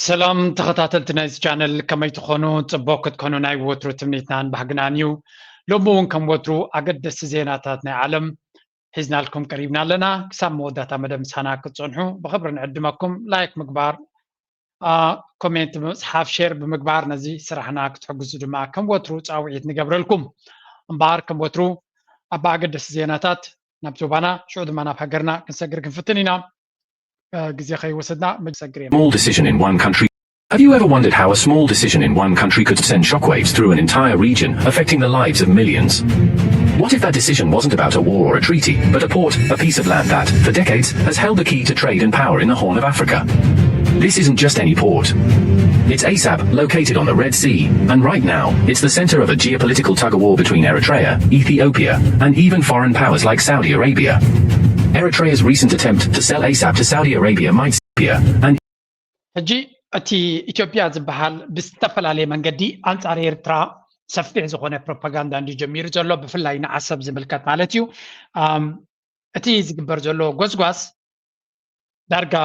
ሰላም ተኸታተልቲ ናይዚ ቻነል፣ ከመይ ትኾኑ? ጽቡቕ ክትኮኑ ናይ ወትሩ ትምኒትናን ባህግናን እዩ። ሎሚ እውን ከም ወትሩ ኣገደስቲ ዜናታት ናይ ዓለም ሒዝናልኩም ቀሪብና ኣለና። ክሳብ መወዳእታ መደብ ምሳና ክትጸንሑ ብኽብሪ ንዕድመኩም። ላይክ ምግባር፣ ኮሜንት ብምጽሓፍ፣ ሼር ብምግባር ነዚ ስራሕና ክትሕግዙ ድማ ከም ወትሩ ጻውዒት ንገብረልኩም። እምበኣር ከም ወትሩ ኣብ ኣገደስቲ ዜናታት ናብ ዞባና፣ ሽዑ ድማ ናብ ሃገርና ክንሰግር ክንፍትን ኢና። ግዜ ከይወሰድና መሰግር እየ። Small decision in one country. Have you ever wondered how a small decision in one country could send shockwaves through an entire region, affecting the lives of millions? What if that decision wasn't about a war or a treaty, but a port, a piece of land that, for decades, has held the key to trade and power in the Horn of Africa? This isn't just any port. It's ASAP, located on the Red Sea, and right now, it's the center of a geopolitical tug of war between Eritrea, Ethiopia, and even foreign powers like Saudi Arabia. Eritrea's recent attempt to sell ASAP to Saudi Arabia might Arabia and ሕጂ እቲ ኢትዮጵያ ዝበሃል ብዝተፈላለየ መንገዲ ኣንጻር ኤርትራ ሰፊሕ ዝኾነ ፕሮፓጋንዳ እንዲ ጀሚሩ ዘሎ፣ ብፍላይ ንዓሰብ ዝምልከት ማለት እዩ። እቲ ዝግበር ዘሎ ጎስጓስ ዳርጋ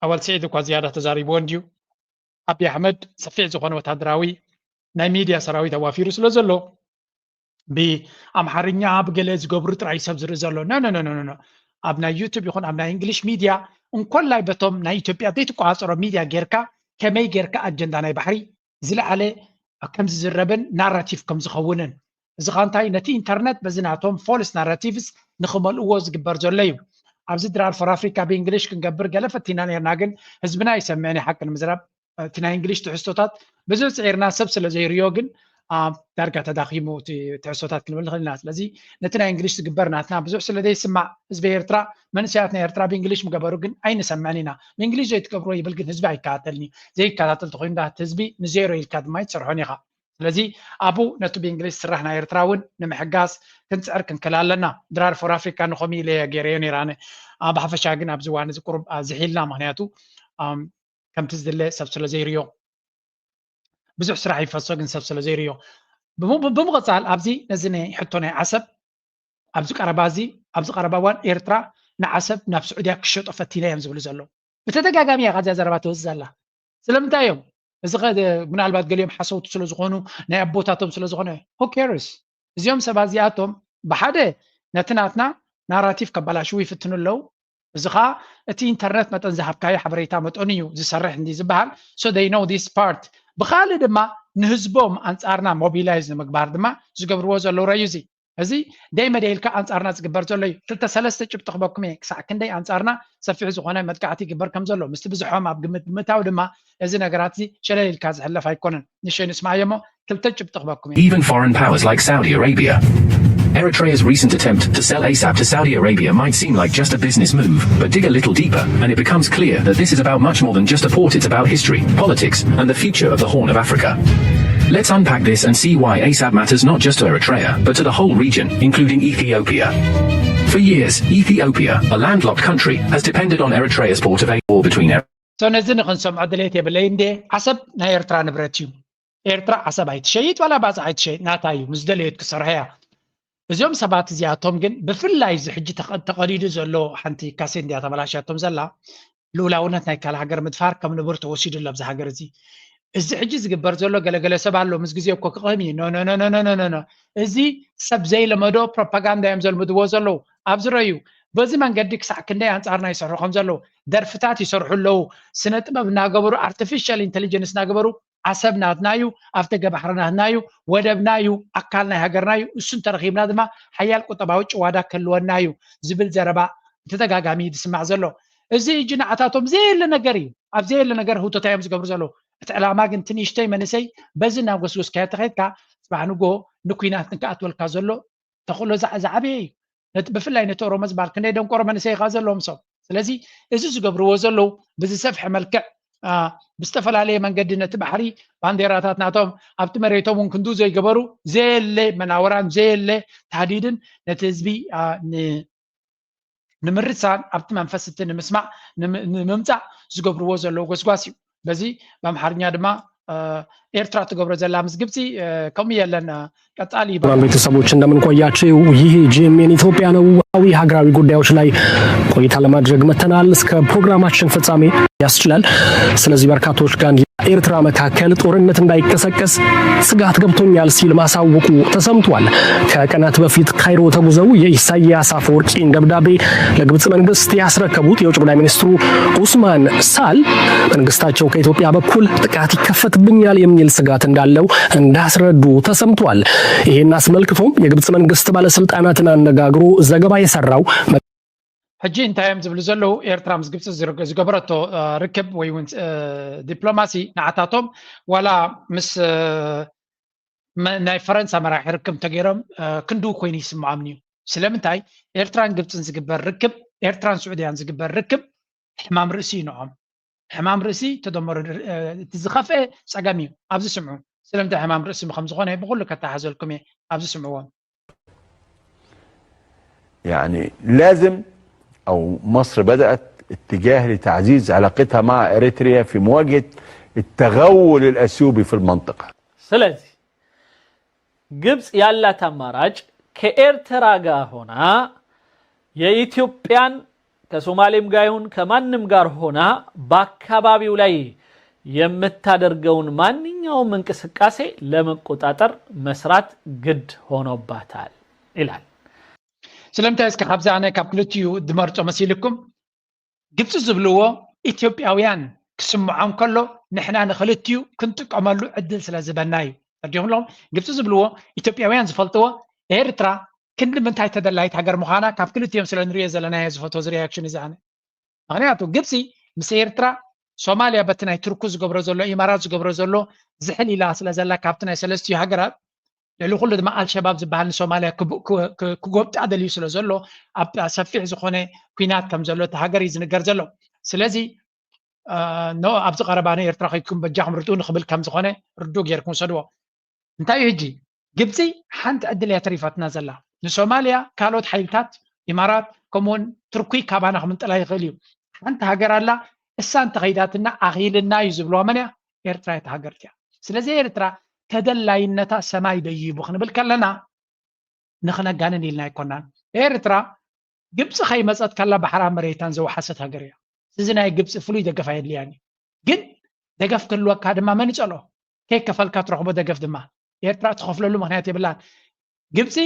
ኣወል ስዒድ እኳ ዝያዳ ተዛሪብዎ እንድዩ። ኣብይ ኣሕመድ ሰፊሕ ዝኾነ ወታደራዊ ናይ ሚድያ ሰራዊት ኣዋፊሩ ስለ ዘሎ ብኣምሓርኛ ብገለ ዝገብሩ ጥራይ ሰብ ዝርኢ ዘሎ። ኖ ኖ ኖ ኖ። ኣብ ናይ ዩቱብ ይኹን ኣብ ናይ እንግሊሽ ሚድያ እንኮላይ በቶም ናይ ኢትዮጵያ ዘይትቆፃፀሮ ሚድያ ጌርካ ከመይ ጌርካ ኣጀንዳ ናይ ባሕሪ ዝለዓለ ከም ዝዝረብን ናራቲቭ ከም ዝኸውንን፣ እዚ ኸ እንታይ ነቲ ኢንተርነት በዚ ናቶም ፎልስ ናራቲቭስ ንኽመልእዎ ዝግበር ዘሎ እዩ። ኣብዚ ድራር ፎር ኣፍሪካ ብእንግሊሽ ክንገብር ገለ ፈቲና ነርና፣ ግን ህዝብና ይሰምዕን ሓቂ ንምዝራብ እቲ ናይ እንግሊሽ ትሕዝቶታት ብዙሕ ፅዒርና ሰብ ስለ ዘይርዮ ግን ዳርጋ ተዳኺሙ እቲ ትሕዝቶታት ክንብል ንኽእል ኢና። ስለዚ ነቲ ናይ እንግሊሽ ዝግበር ናትና ብዙሕ ስለ ዘይስማዕ ህዝቢ ኤርትራ፣ መንእሰያት ናይ ኤርትራ ብእንግሊሽ ምገበሩ ግን ኣይንሰምዕን ኢና። ብእንግሊሽ ዘይትገብርዎ ይብል ግን ህዝቢ ኣይከታተልን እዩ። ዘይከታተል ተኮይኑ ዳ እቲ ህዝቢ ንዜሮ ኢልካ ድማ ኣይትሰርሖን ኢኻ። ስለዚ ኣብኡ ነቲ ብእንግሊሽ ዝስራሕ ናይ ኤርትራ እውን ንምሕጋዝ ክንፅዕር ክንክእል ኣለና። ድራር ፎር ኣፍሪካ ንኸምኡ ኢለ እየ ገይረዮ ነይረ ኣነ። ብሓፈሻ ግን ኣብዚ እዋን እዚ ቁሩብ ዝሒልና፣ ምክንያቱ ከምቲ ዝድለ ሰብ ስለ ዘይርዮ፣ ብዙሕ ስራሕ ይፈሶ ግን ሰብ ስለ ዘይርዮ። ብምቕፃል ኣብዚ ነዚ ናይ ሕቶ ናይ ዓሰብ ኣብዚ ቀረባ እዚ ኣብዚ ቀረባ እዋን ኤርትራ ንዓሰብ ናብ ስዑድያ ክሸጦ ፈቲና እዮም ዝብሉ ዘለዉ። ብተደጋጋሚ እያ ካብዚኣ ዘረባ ትወፅእ ዘላ። ስለምንታይ እዮም? እዚ ምናልባት ገሊኦም ሓሰውቲ ስለ ዝኾኑ ናይ ኣቦታቶም ስለ ዝኾነ who cares? እዚኦም ሰባት እዚኣቶም ብሓደ ነቲ ናትና ናራቲቭ ከባላሽዉ ይፍትኑ ኣለዉ። እዚ ኸዓ እቲ ኢንተርነት መጠን ዝሃብካዮ ሓበሬታ መጠኑ እዩ ዝሰርሕ እንዲ ዝበሃል። So they know this part። ብኻልእ ድማ ንህዝቦም ኣንጻርና ሞቢላይዝ ንምግባር ድማ ዝገብርዎ ዘለዉ ረዩ እዚ እዚ ደይ መደይ ኢልካ ኣንጻርና ዝግበር ዘሎ እዩ። ክልተ ሰለስተ ጭብጢ ክበኩም እየ። ክሳዕ ክንደይ ኣንጻርና ሰፊሕ ዝኾነ መጥቃዕቲ ይግበር ከም ዘሎ ምስቲ ብዝሖም ኣብ ግምት ብምእታው ድማ እዚ ነገራት እዚ ሸለል ኢልካ ዝሕለፍ ኣይኮነን። ንሸይ ንስማዮ እሞ ክልተ ጭብጢ ክበኩም እየ። Even foreign powers like Saudi Arabia. Eritrea's recent attempt to sell ASAP to Saudi Arabia might seem like just a business move, but dig a little deeper, and it becomes clear that this is about much more than just a port. It's about history, politics, and the future of the Horn of Africa. Let's unpack this and see why ASAP matters not just to Eritrea, but to the whole region, including Ethiopia. For years, Ethiopia, a landlocked country, has depended on Eritrea's port of war between Eritrea. ነዚ ንክንሰምዖ ድሌት የብለይ እንዴ። ዓሰብ ናይ ኤርትራ ንብረት እዩ። ኤርትራ ዓሰብ ኣይትሸይጥ ዋላ ባጽዕ ኣይትሸይጥ፣ ናታ እዩ፣ ምስ ደለየት ክሰርሐያ። እዚኦም ሰባት እዚኣቶም ግን ብፍላይ እዚ ሕጂ ተቐዲዱ ዘሎ ሓንቲ ካሴ እንድያ ተበላሽያቶም ዘላ፣ ልኡላውነት ናይ ካልእ ሃገር ምድፋር ከም ንቡር ተወሲዱ ኣሎ ኣብዚ ሃገር እዚ። እዚ ሕጂ ዝግበር ዘሎ ገለገለ ሰብ ኣሎ ምስ ግዜ እኮ ክቕህም እዩ። ኖኖኖኖኖኖኖ፣ እዚ ሰብ ዘይለመዶ ፕሮፓጋንዳ እዮም ዘልምድዎ ዘለዉ። ኣብዚ ረዩ በዚ መንገዲ ክሳዕ ክንደይ ኣንጻርና ይሰርሑ ከም ዘለዉ፣ ደርፍታት ይሰርሑ ኣለዉ። ስነ ጥበብ እናገበሩ፣ ኣርቲፊሻል ኢንቴሊጀንስ እናገበሩ፣ ዓሰብ ናትና እዩ፣ ኣፍደገ ባሕሪ ናትና እዩ፣ ወደብና እዩ፣ ኣካል ናይ ሃገርና እዩ። እሱ እንተረኺብና ድማ ሓያል ቁጠባዊ ጭዋዳ ክህልወና እዩ ዝብል ዘረባ ብተደጋጋሚ እዩ ዝስማዕ ዘሎ። እዚ እጂ ንዓታቶም ዘየለ ነገር እዩ። ኣብ ዘየለ ነገር ህውተታ እዮም ዝገብሩ ዘለዉ። እቲ ዕላማ ግን ትንሽተይ መንእሰይ በዚ እናጎስጎስካዮ ተኸድካ፣ ጽባሕ ንጎ ንኲናት ንክኣትወልካ ዘሎ ተኽእሎ ዝዓበየ እዩ። ብፍላይ ነቲ ኦሮሞ ዝበሃል ክንደይ ደንቆሮ መንእሰይ ኢኻ ዘለዎም ሰብ። ስለዚ እዚ ዝገብርዎ ዘለዉ ብዝሰፍሐ መልክዕ ብዝተፈላለየ መንገዲ ነቲ ባሕሪ ባንዴራታት ናቶም ኣብቲ መሬቶም እውን ክንዱ ዘይገበሩ ዘየለ መናወራን ዘየለ ታህዲድን ነቲ ህዝቢ ንምርሳን ኣብቲ መንፈስ እቲ ንምስማዕ ንምምፃእ ዝገብርዎ ዘለዉ ጎስጓስ እዩ። በዚ ብኣምሓርኛ ድማ ኤርትራ ትገብሮ ዘላ ምስ ግብፂ ከምኡ የለን። ቀጻሊ ይበ ቤተሰቦች እንደምን ቆያችሁ? ይህ ጂኤምኤን ኢትዮጵያ ነው። ወቅታዊ ሀገራዊ ጉዳዮች ላይ ቆይታ ለማድረግ መተናል። እስከ ፕሮግራማችን ፍጻሜ ያስችላል። ስለዚህ በርካቶች ጋር ኤርትራ መካከል ጦርነት እንዳይቀሰቀስ ስጋት ገብቶኛል ሲል ማሳወቁ ተሰምቷል። ከቀናት በፊት ካይሮ ተጉዘው የኢሳያስ አፈወርቂን ደብዳቤ ለግብጽ መንግስት ያስረከቡት የውጭ ጉዳይ ሚኒስትሩ ኡስማን ሳል መንግስታቸው ከኢትዮጵያ በኩል ጥቃት ይከፈትብኛል የሚል ስጋት እንዳለው እንዳስረዱ ተሰምቷል። ይህን አስመልክቶም የግብጽ መንግስት ባለስልጣናትን አነጋግሮ ዘገባ የሰራው ሕጂ እንታይ እዮም ዝብሉ ዘለዉ? ኤርትራ ምስ ግብፂ ዝገበረቶ ርክብ ወይ እውን ዲፕሎማሲ ንዓታቶም ዋላ ምስ ናይ ፈረንሳ መራሒ ርክብ እንተገይሮም ክንድኡ ኮይኑ ይስምዖም እዩ። ስለምንታይ? ኤርትራን ግብፅን ዝግበር ርክብ፣ ኤርትራን ስዑድያን ዝግበር ርክብ ሕማም ርእሲ እዩ ንዖም። ሕማም ርእሲ ተደመሩ እቲ ዝኸፍአ ፀገም እዩ። ኣብዚ ስምዑ። ስለምንታይ ሕማም ርእሲ ከም ዝኾነ ብኩሉ ከተሓዘልኩም እየ። ኣብዚ ስምዕዎም። يعني لازم أو مصر بدأت اتجاه لتعزيز علاقتها مع إريتريا في مواجهة التغول الأثيوبي في المنطقة. ስለዚህ ግብጽ ያላት አማራጭ ከኤርትራ ጋር ሆና የኢትዮጵያን ከሶማሌም ጋር ይሁን ከማንም ጋር ሆና በአካባቢው ላይ የምታደርገውን ማንኛውም እንቅስቃሴ ለመቆጣጠር መስራት ግድ ሆኖባታል ይላል። ስለምንታይ እስከ ካብዚ ኣነ ካብ ክልቲኡ ድመርጾ መሲልኩም? ግብፂ ዝብልዎ ኢትዮጵያውያን ክስምዖም ከሎ ንሕና ንክልቲኡ ክንጥቀመሉ ዕድል ስለ ዝበና እዩ። ተረዲኹም ኣለኹም? ግብፂ ዝብልዎ ኢትዮጵያውያን ዝፈልጥዎ ኤርትራ ክንዲ ምንታይ ተደላይት ሃገር ምዃና ካብ ክልቲኦም ስለ ንሪኦ ዘለናዮ ዝፈትዎ ዝሪያክሽን እዚ ኣነ። ምክንያቱ ግብፂ ምስ ኤርትራ ሶማልያ በቲ ናይ ቱርኩ ዝገብሮ ዘሎ ኢማራት ዝገብሮ ዘሎ ዝሕል ኢላ ስለ ዘላ ካብቲ ናይ ሰለስቲኡ ሃገራት ልዕሊ ኩሉ ድማ ኣልሸባብ ዝበሃል ንሶማልያ ክጎብጣ ደልዩ ስለ ዘሎ ኣብ ሰፊሕ ዝኾነ ኩናት ከም ዘሎ እቲ ሃገር እዩ ዝንገር ዘሎ። ስለዚ ኖ ኣብዚ ቀረባ ንኤርትራ ከይድኩም በጃኹም ርድኡ ንክብል ከም ዝኾነ ርዱእ ጌርኩም ውሰድዎ። እንታይ እዩ ሕጂ ግብፂ ሓንቲ ዕድል እያ ተሪፋትና ዘላ። ንሶማልያ ካልኦት ሓይልታት ኢማራት ከምኡውን ቱርኪ ካባና ክምንጥላ ይኽእል እዩ። ሓንቲ ሃገር ኣላ እሳ እንተኸይዳትና ኣኺልና እዩ ዝብልዋ መን እያ? ኤርትራ እያ እታ ሃገር እቲኣ። ስለዚ ኤርትራ ተደላይነታ ሰማይ ደይቡ ክንብል ከለና ንኽነጋንን ኢልና ኣይኮናን። ኤርትራ ግብፂ ከይመፀት ከላ ባሕራ መሬታን ዘውሓሰት ሃገር እያ። እዚ ናይ ግብፂ ፍሉይ ደገፍ ኣየድልያን እዩ። ግን ደገፍ ክህልወካ ድማ መን ይፀልኦ? ከይከፈልካ ትረኽቦ ደገፍ ድማ ኤርትራ ትኸፍለሉ ምኽንያት የብላን። ግብፂ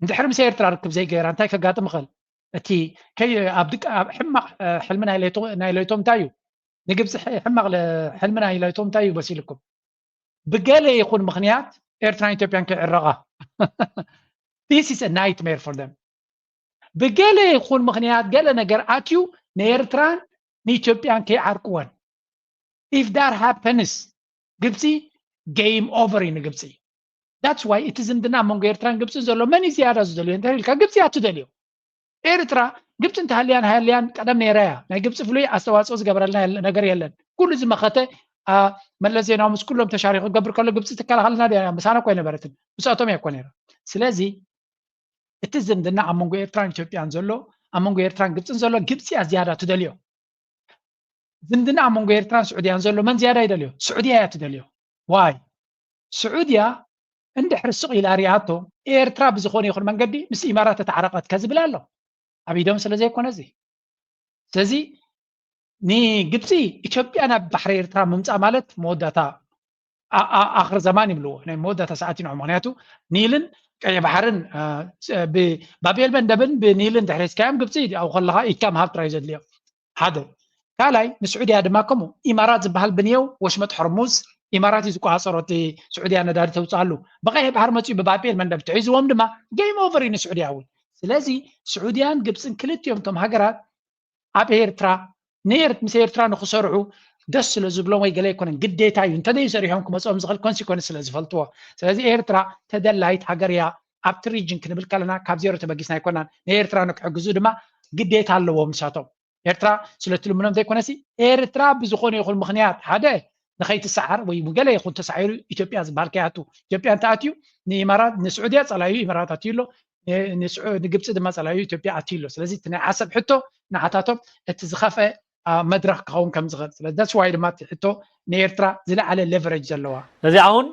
እንድሕሪ ምስ ኤርትራ ርክብ ዘይገይራ እንታይ ከጋጥም ይኽእል? እቲ ሕማቕ ሕልሚ ናይ ለይቶ እንታይ እዩ? ንግብፂ ሕማቕ ሕልሚ ናይ ለይቶ እንታይ እዩ መሲልኩም? ብገለ ይኹን ምኽንያት ኤርትራን ኢትዮጵያን ክዕረቓ this is a nightmare for them። ብገለ ይኹን ምኽንያት ገለ ነገር ኣትዩ ንኤርትራን ንኢትዮጵያን ከይዓርቅወን if that happens ግብፂ game over እዩ ንግብፂ። That's why እቲ ዝምድና ኣብ መንጎ ኤርትራን ግብፅን ዘሎ መን እዩ ዝያዳ ዝደልዮ እንተ ኢልካ ግብፂ እያ ትደልዮ። ኤርትራ ግብፂ እንተሃልያን ሃልያን ቀደም ነይራ እያ። ናይ ግብፂ ፍሉይ ኣስተዋፅኦ ዝገበረልና ነገር የለን። ኩሉ ዝመኸተ መለስ ዜናዊ ምስ ኩሎም ተሻሪኹ ክገብር ከሎ ግብፂ ትከላኸልና ድያ? ምሳና እኮ ኣይነበረትን፣ ምስኣቶም እያ እኮ ነይራ። ስለዚ እቲ ዝምድና ኣብ መንጎ ኤርትራን ኢትዮጵያን ዘሎ ኣብ መንጎ ኤርትራን ግብፅን ዘሎ ግብፂ እያ ዝያዳ ትደልዮ። ዝምድና ኣብ መንጎ ኤርትራን ስዑድያን ዘሎ መን ዝያዳ ይደልዮ? ስዑድያ እያ ትደልዮ። ዋይ ስዑድያ እንድሕሪ ስቕ ኢላ ሪኣቶ ኤርትራ ብዝኾነ ይኹን መንገዲ ምስ ኢማራት ተተዓረቐት ከዝብል ኣሎ ኣብ ኢዶም ስለ ዘይኮነ እዚ ስለዚ ንግብፂ ኢትዮጵያ ናብ ባሕሪ ኤርትራ ምምፃእ ማለት መወዳእታ ኣኽር ዘማን ይብልዎ ናይ መወዳእታ ሰዓት ይንዖ ምክንያቱ ኒልን ቀይ ባሕርን ባቤል መንደብን ብኒልን ድሕሬስካዮም ግብፂ ኣብኡ ከለካ ኢካ ምሃብ ጥራይ ዘድልዮ ሓደ ካልኣይ ንስዑድያ ድማ ከምኡ ኢማራት ዝበሃል ብንየው ወሽመጥ ሕርሙዝ ኢማራት እዩ ዝቆፃፀሮ እቲ ስዑድያ ነዳዲ ተውፅኣሉ ብቀይሕ ባሕሪ መፅኡ ብባቤል መንደብ ትሒዝዎም ድማ game over እዩ ንስዑድያ እውን ስለዚ ስዑድያን ግብፅን ክልቲኦም እቶም ሃገራት ኣብ ኤርትራ ንኤርት ምስ ኤርትራ ንክሰርሑ ደስ ስለ ዝብሎም ወይ ገለ ኣይኮነን ግዴታ እዩ እንተደይ ሰሪሖም ክመፅኦም ዝኽእል ኮንሲኮንስ ስለ ዝፈልጥዎ ስለዚ ኤርትራ ተደላይት ሃገር እያ ኣብቲ ሪጅን ክንብል ከለና ካብ ዜሮ ተበጊስና ኣይኮናን ንኤርትራ ንክሕግዙ ድማ ግዴታ ኣለዎም ንሳቶም ኤርትራ ስለትልምኖም ዘይኮነሲ ኤርትራ ብዝኾነ ይኹን ምኽንያት ሓደ ንኸይትሰዓር ወይ ገለ ይኹን ተሳዒሩ ኢትዮጵያ ዝበሃል ከይኣቱ ኢትዮጵያ እንተኣትዩ ንኢማራት ንስዑድያ ጸላዩ ኢማራት ኣትዩ ኣሎ ንግብፂ ድማ ጸላዩ ኢትዮጵያ ኣትዩ ኣሎ ስለዚ እቲ ናይ ዓሰብ ሕቶ ንዓታቶም እቲ ዝኸፍአ መድረኽ ክኸውን ከም ዝኽእል ስለዚ that's why ድማ እቲ ሕቶ ንኤርትራ ዝለዓለ leverage ዘለዋ ስለዚ አሁን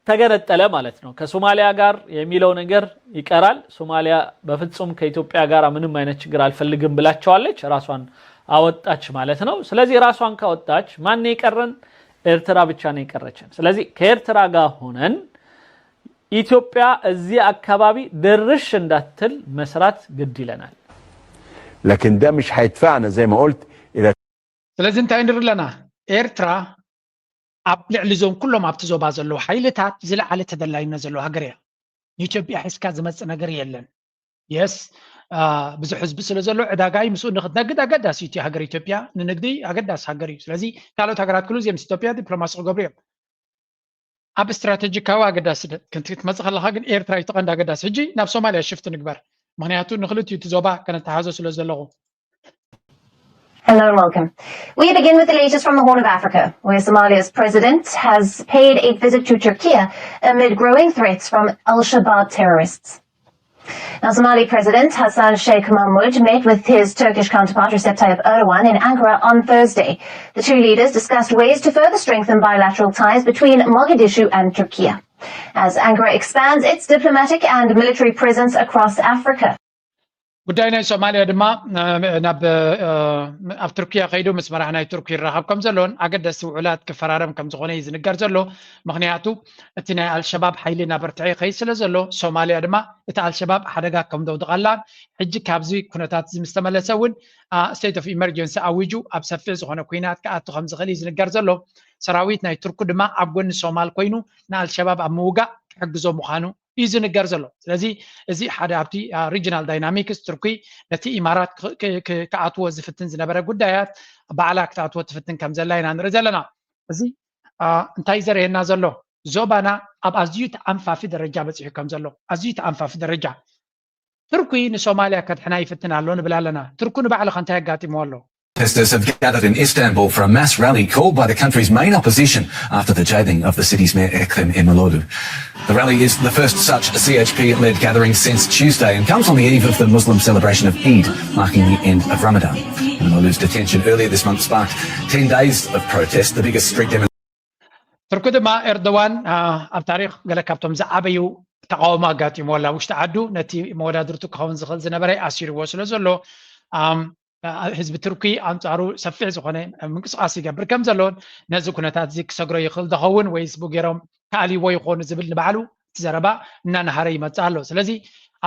ተገነጠለ ማለት ነው። ከሶማሊያ ጋር የሚለው ነገር ይቀራል። ሶማሊያ በፍጹም ከኢትዮጵያ ጋር ምንም አይነት ችግር አልፈልግም ብላቸዋለች። ራሷን አወጣች ማለት ነው። ስለዚህ ራሷን ካወጣች ማን የቀረን? ኤርትራ ብቻ ነው የቀረችን። ስለዚህ ከኤርትራ ጋር ሆነን ኢትዮጵያ እዚህ አካባቢ ድርሽ እንዳትል መስራት ግድ ይለናል። لكن ده مش هيدفعنا زي ما قلت الى ስለዚ እንታይ ንርኢ ኣለና? ኤርትራ ኣብ ልዕሊ እዞም ኩሎም ኣብቲ ዞባ ዘለዉ ሓይልታት ዝለዓለ ተደላይነት ዘለዋ ሃገር እያ። ንኢትዮጵያ ሒዝካ ዝመፅእ ነገር የለን። የስ ብዙሕ ህዝቢ ስለ ዘሎ ዕዳጋ እዩ፣ ምስኡ ንክትነግድ ኣገዳሲ እዩ። እቲ ሃገር ኢትዮጵያ ንንግዲ ኣገዳሲ ሃገር እዩ። ስለዚ ካልኦት ሃገራት ኩሉ እዚኦም ምስ ኢትዮጵያ ዲፕሎማሲ ክገብሩ እዮም። ኣብ ስትራቴጂካዊ ኣገዳሲ ክትመፅእ ከለካ ግን ኤርትራ እዩ እቲ ቀንዲ ኣገዳሲ። ሕጂ ናብ ሶማልያ ሽፍት ንግበር፣ ምክንያቱ ንክልቲኡ እቲ ዞባ ከነተሓዞ ስለ ዘለኹ። Hello and welcome. We begin with the latest from the Horn of Africa, where Somalia's president has paid a visit to Turkey amid growing threats from Al Shabaab terrorists. Now, Somali President Hassan Sheikh Mohamud met with his Turkish counterpart Recep Tayyip Erdogan in Ankara on Thursday. The two leaders discussed ways to further strengthen bilateral ties between Mogadishu and Turkey as Ankara expands its diplomatic and military presence across Africa. ጉዳይ ናይ ሶማልያ ድማ ናብ ኣብ ቱርኪያ ከይዱ ምስ መራሕ ናይ ቱርኪ ይራኸብ ከም ዘሎን ኣገደስቲ ውዕላት ክፈራረም ከም ዝኾነ እዩ ዝንገር ዘሎ። ምክንያቱ እቲ ናይ ኣልሸባብ ሓይሊ እናበርትዐ ይኸይድ ስለ ዘሎ ሶማልያ ድማ እቲ ኣልሸባብ ሓደጋ ከም ደውድቓላን ሕጂ ካብዚ ኩነታት እዚ ምስ ተመለሰ እውን state of emergency ኣዊጁ ኣብ ሰፊሕ ዝኾነ ኩናት ክኣቱ ከም ዝኽእል እዩ ዝንገር ዘሎ። ሰራዊት ናይ ቱርኩ ድማ ኣብ ጎኒ ሶማል ኮይኑ ንኣልሸባብ ኣብ ምውጋእ ክሕግዞ ምዃኑ እዩ ዝንገር ዘሎ። ስለዚ እዚ ሓደ ኣብቲ regional dynamics ቱርኪ ነቲ ኢማራት ክኣትዎ ዝፍትን ዝነበረ ጉዳያት ባዕላ ክትኣትዎ ትፍትን ከም ዘላ ኢና ንርኢ ዘለና። እዚ እንታይ ዘርእየና ዘሎ? ዞባና ኣብ ኣዝዩ ተኣንፋፊ ደረጃ በፂሑ ከም ዘሎ፣ ኣዝዩ ተኣንፋፊ ደረጃ። ቱርኪ ንሶማልያ ከድሕና ይፍትን ኣሎ ንብል ኣለና። ቱርኪ ንባዕሉ ከ እንታይ ኣጋጢምዎ ኣሎ? Protesters have gathered in Istanbul for a mass rally called by the country's main opposition after the jailing of the city's mayor Ekrem Imamoglu. The rally is the first such C H P-led gathering since Tuesday and comes on the eve of the Muslim celebration of Eid, marking the end of Ramadan. Imamoglu's detention earlier this month sparked ten days of protest, the biggest street demonstration. ቱርኪ ድማ ኤርዶዋን ኣብ ታሪክ ገለ ካብቶም ዝዓበዩ ተቃውሞ ኣጋጢሞ ኣላ። ውሽጢ ዓዱ ነቲ መወዳድርቱ ክኸውን ዝኽእል ዝነበረ ኣሲርዎ ስለ ዘሎ ህዝቢ ቱርኪ ኣንጻሩ ሰፊሕ ዝኾነ ምንቅስቃስ ይገብር ከም ዘሎን ነዚ ኩነታት እዚ ክሰግሮ ይኽእል ዝኸውን ወይስ ብጌሮም ክኣልይዎ ይኾኑ ዝብል ንባዕሉ እቲ ዘረባ እናናሃረ ይመጽእ ኣሎ። ስለዚ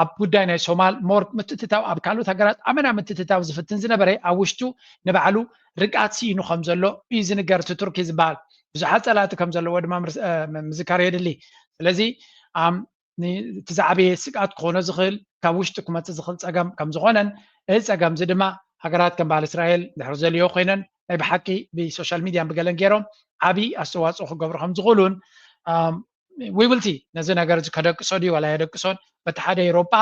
ኣብ ጉዳይ ናይ ሶማል ሞር ምትእትታው ኣብ ካልኦት ሃገራት ኣመና ምትእትታው ዝፍትን ዝነበረ ኣብ ውሽጡ ንባዕሉ ርግኣት ስኢኑ ከም ዘሎ እዩ ዝንገር። እቲ ቱርኪ ዝበሃል ብዙሓት ጸላእቲ ከም ዘለዎ ድማ ምዝካር የድሊ። ስለዚ እቲ ዝዓበየ ስግኣት ክኾኖ ዝኽእል ካብ ውሽጢ ክመፅእ ዝኽእል ፀገም ከም ዝኾነን እዚ ፀገም እዚ ድማ ሃገራት ከም በዓል እስራኤል ድሕሪ ዘልዮ ኮይነን ናይ ብሓቂ ብሶሻል ሚድያን ብገለን ገይሮም ዓብዪ ኣስተዋፅኦ ክገብሩ ከም ዝኽእሉን we will see ነዚ ነገር እዚ ከደቅሶ ድዩ ዋላ የደቅሶን በቲ ሓደ ኤውሮጳ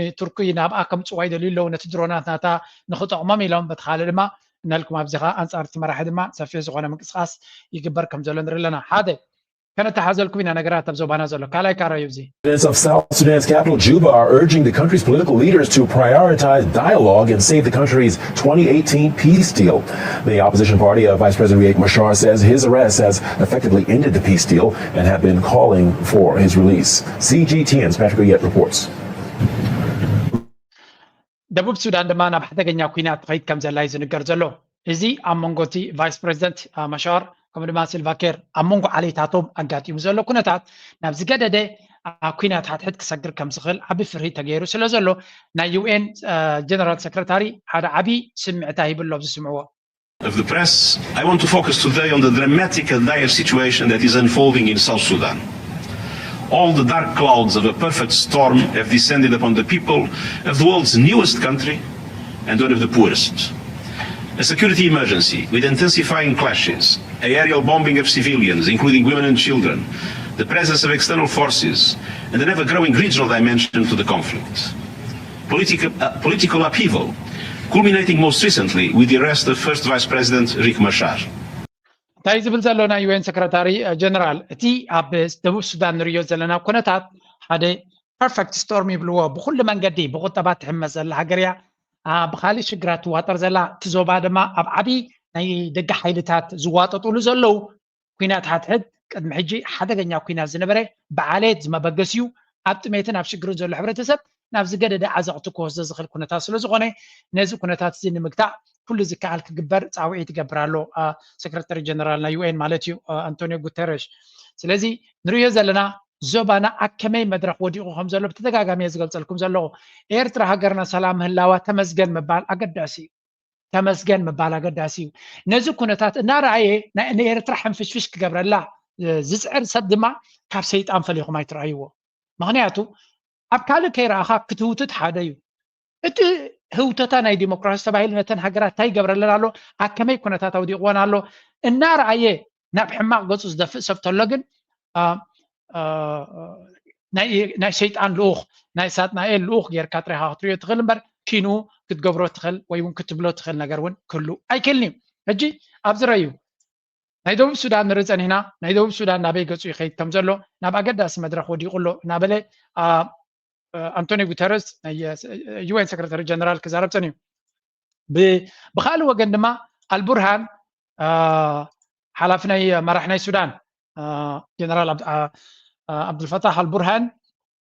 ንቱርኪ ናብኣ ከምፅዋ ይደልዩ ኣለዉ ነቲ ድሮናት ናታ ንክጠቕሞም ኢሎም በቲ ካልእ ድማ እናልኩም ኣብዚኻ ኣንፃር እቲ መራሒ ድማ ሰፊሕ ዝኾነ ምንቅስቃስ ይግበር ከም ዘሎ ንርኢ ኣለና ሓደ ከነተሓዘልኩም ኢና ነገራት ኣብ ዞባና ዘሎ ካልኣይ ካራ እዩ እዚ Residents of South Sudan's capital, Juba, are urging the country's political leaders to prioritize dialogue and save the country's twenty eighteen peace deal. The opposition party of Vice President Riek Machar says his arrest has effectively ended the peace deal and have been calling for his release. C G T N's Patrick Oyet reports. ደቡብ ሱዳን ድማ ናብ ሓደገኛ ኩናት ትኸይድ ከም ዘላ እዩ ዝንገር ዘሎ። እዚ ኣብ መንጎ እቲ ቫይስ ፕሬዚደንት ማሻር ከምኡ ድማ ሲልቫ ኬር ኣብ መንጎ ዓሌታቶም ኣጋጢሙ ዘሎ ኩነታት ናብ ዝገደደ ኩናት ሓድሕድ ክሰግር ከም ዝኽእል ዓቢ ፍርሂ ተገይሩ ስለ ዘሎ ናይ ዩ ኤን ጀነራል ሰክረታሪ ሓደ ዓቢ ስምዕታ ሂቡ ኣሎ ኣብዚ ስምዕዎ። Of the press, I want to focus today on the dramatic and dire situation that is unfolding in South Sudan. All the dark clouds of a perfect storm have descended upon the people of the world's newest country and one of the poorest. A security emergency with intensifying clashes, aerial bombing of civilians, including women and children, the presence of external forces, and an ever growing regional dimension to the conflict. Political, uh, political upheaval, culminating most recently with the arrest of First Vice President Riek Machar. እንታይ ዝብል ዘሎ ናይ ዩ ኤን ሰክረታሪ ጀነራል እቲ ኣብ ደቡብ ሱዳን ንሪዮ ዘለና ኩነታት ሓደ perfect storm ይብልዎ። ብኩሉ መንገዲ ብቁጠባ ትሕመስ ዘላ ሃገር እያ። ብካሊእ ሽግራት ትዋጠር ዘላ እቲ ዞባ ድማ ኣብ ዓብዪ ናይ ደገ ሓይልታት ዝዋጠጥሉ ዘለዉ ኩናት ሓድሕድ ቅድሚ ሕጂ ሓደገኛ ኩናት ዝነበረ ብዓሌት ዝመበገስ እዩ። ኣብ ጥሜትን ኣብ ሽግርን ዘሎ ሕብረተሰብ ናብ ዝገደደ ዓዘቕቲ ክወስዶ ዝኽእል ኩነታት ስለ ዝኾነ፣ ነዚ ኩነታት እዚ ንምግታእ ኩሉ ዝከኣል ክግበር ጻውዒት ይገብር ኣሎ፣ አ፣ ሰክረታሪ ጀነራል ናይ ዩ ኤን ማለት እዩ፣ አ፣ ኣንቶኒዮ ጉተረሽ። ስለዚ ንርእዮ ዘለና ዞባና ኣብ ከመይ መድረኽ ወዲቑ ከም ዘሎ ብተደጋጋሚ እየ ዝገልጸልኩም ዘለኹ። ኤርትራ ሃገርና ሰላም ምህላዋ ተመስገን ምባል ኣገዳሲ እዩ። ተመስገን ምባል ኣገዳሲ እዩ። ነዚ ኩነታት እናረኣየ ናይ-፣ ንኤርትራ ሕንፍሽፍሽ ክገብረላ፣ እ፣ ዝጽዕር ሰብ ድማ ካብ ሰይጣን ፈሊኹም ኣይትረኣይዎ። ምኽንያቱ ኣብ ካልእ ከይረኣኻ ክትህውትት ሓደ እዩ። እቲ ህውተታ ናይ ዲሞክራሲ ተባሂሉ ነተን ሃገራት እንታይ ይገብረለን ኣሎ፣ ኣብ ከመይ ኩነታት ኣውዲቕወን ኣሎ እናረኣየ ናብ ሕማቕ ገጹ ዝደፍእ ሰብ ተሎ ግን፣ አ፣ አ፣ ናይ፣ ናይ ሰይጣን ልኡኽ፣ ናይ ሳጥናኤል ልኡኽ ጌርካ ጥራይ ኢኻ ክትሪኦ ትኽእል እምበር፣ ኪኑ ክትገብሮ ትኽእል ወይ እውን ክትብሎ ትኽእል ነገር እውን ክህሉ ኣይክእልን እዩ። ሕጂ ኣብዚ ረዩ ናይ ደቡብ ሱዳን ንርኢ ጸኒሕና። ናይ ደቡብ ሱዳን ናበይ ገጹ ይኸይድ ከም ዘሎ፣ ናብ ኣገዳሲ መድረኽ ወዲቑ ኣሎ እናበለ፣ አ፣ አ፣ ኣንቶኒ ጉተረስ ናይ ዩ ኤን ሰክረታሪ ጀነራል ክዛረብ ጸኒሑ። ብ-፣ ብኻልእ ወገን ድማ ኣልቡርሃን፣ አ፣ ሓላፊ ናይ መራሕ ናይ ሱዳን፣ አ፣ ጀነራል ኣብ-፣ አ፣ አ፣ ኣብዱልፈታሕ ኣልቡርሃን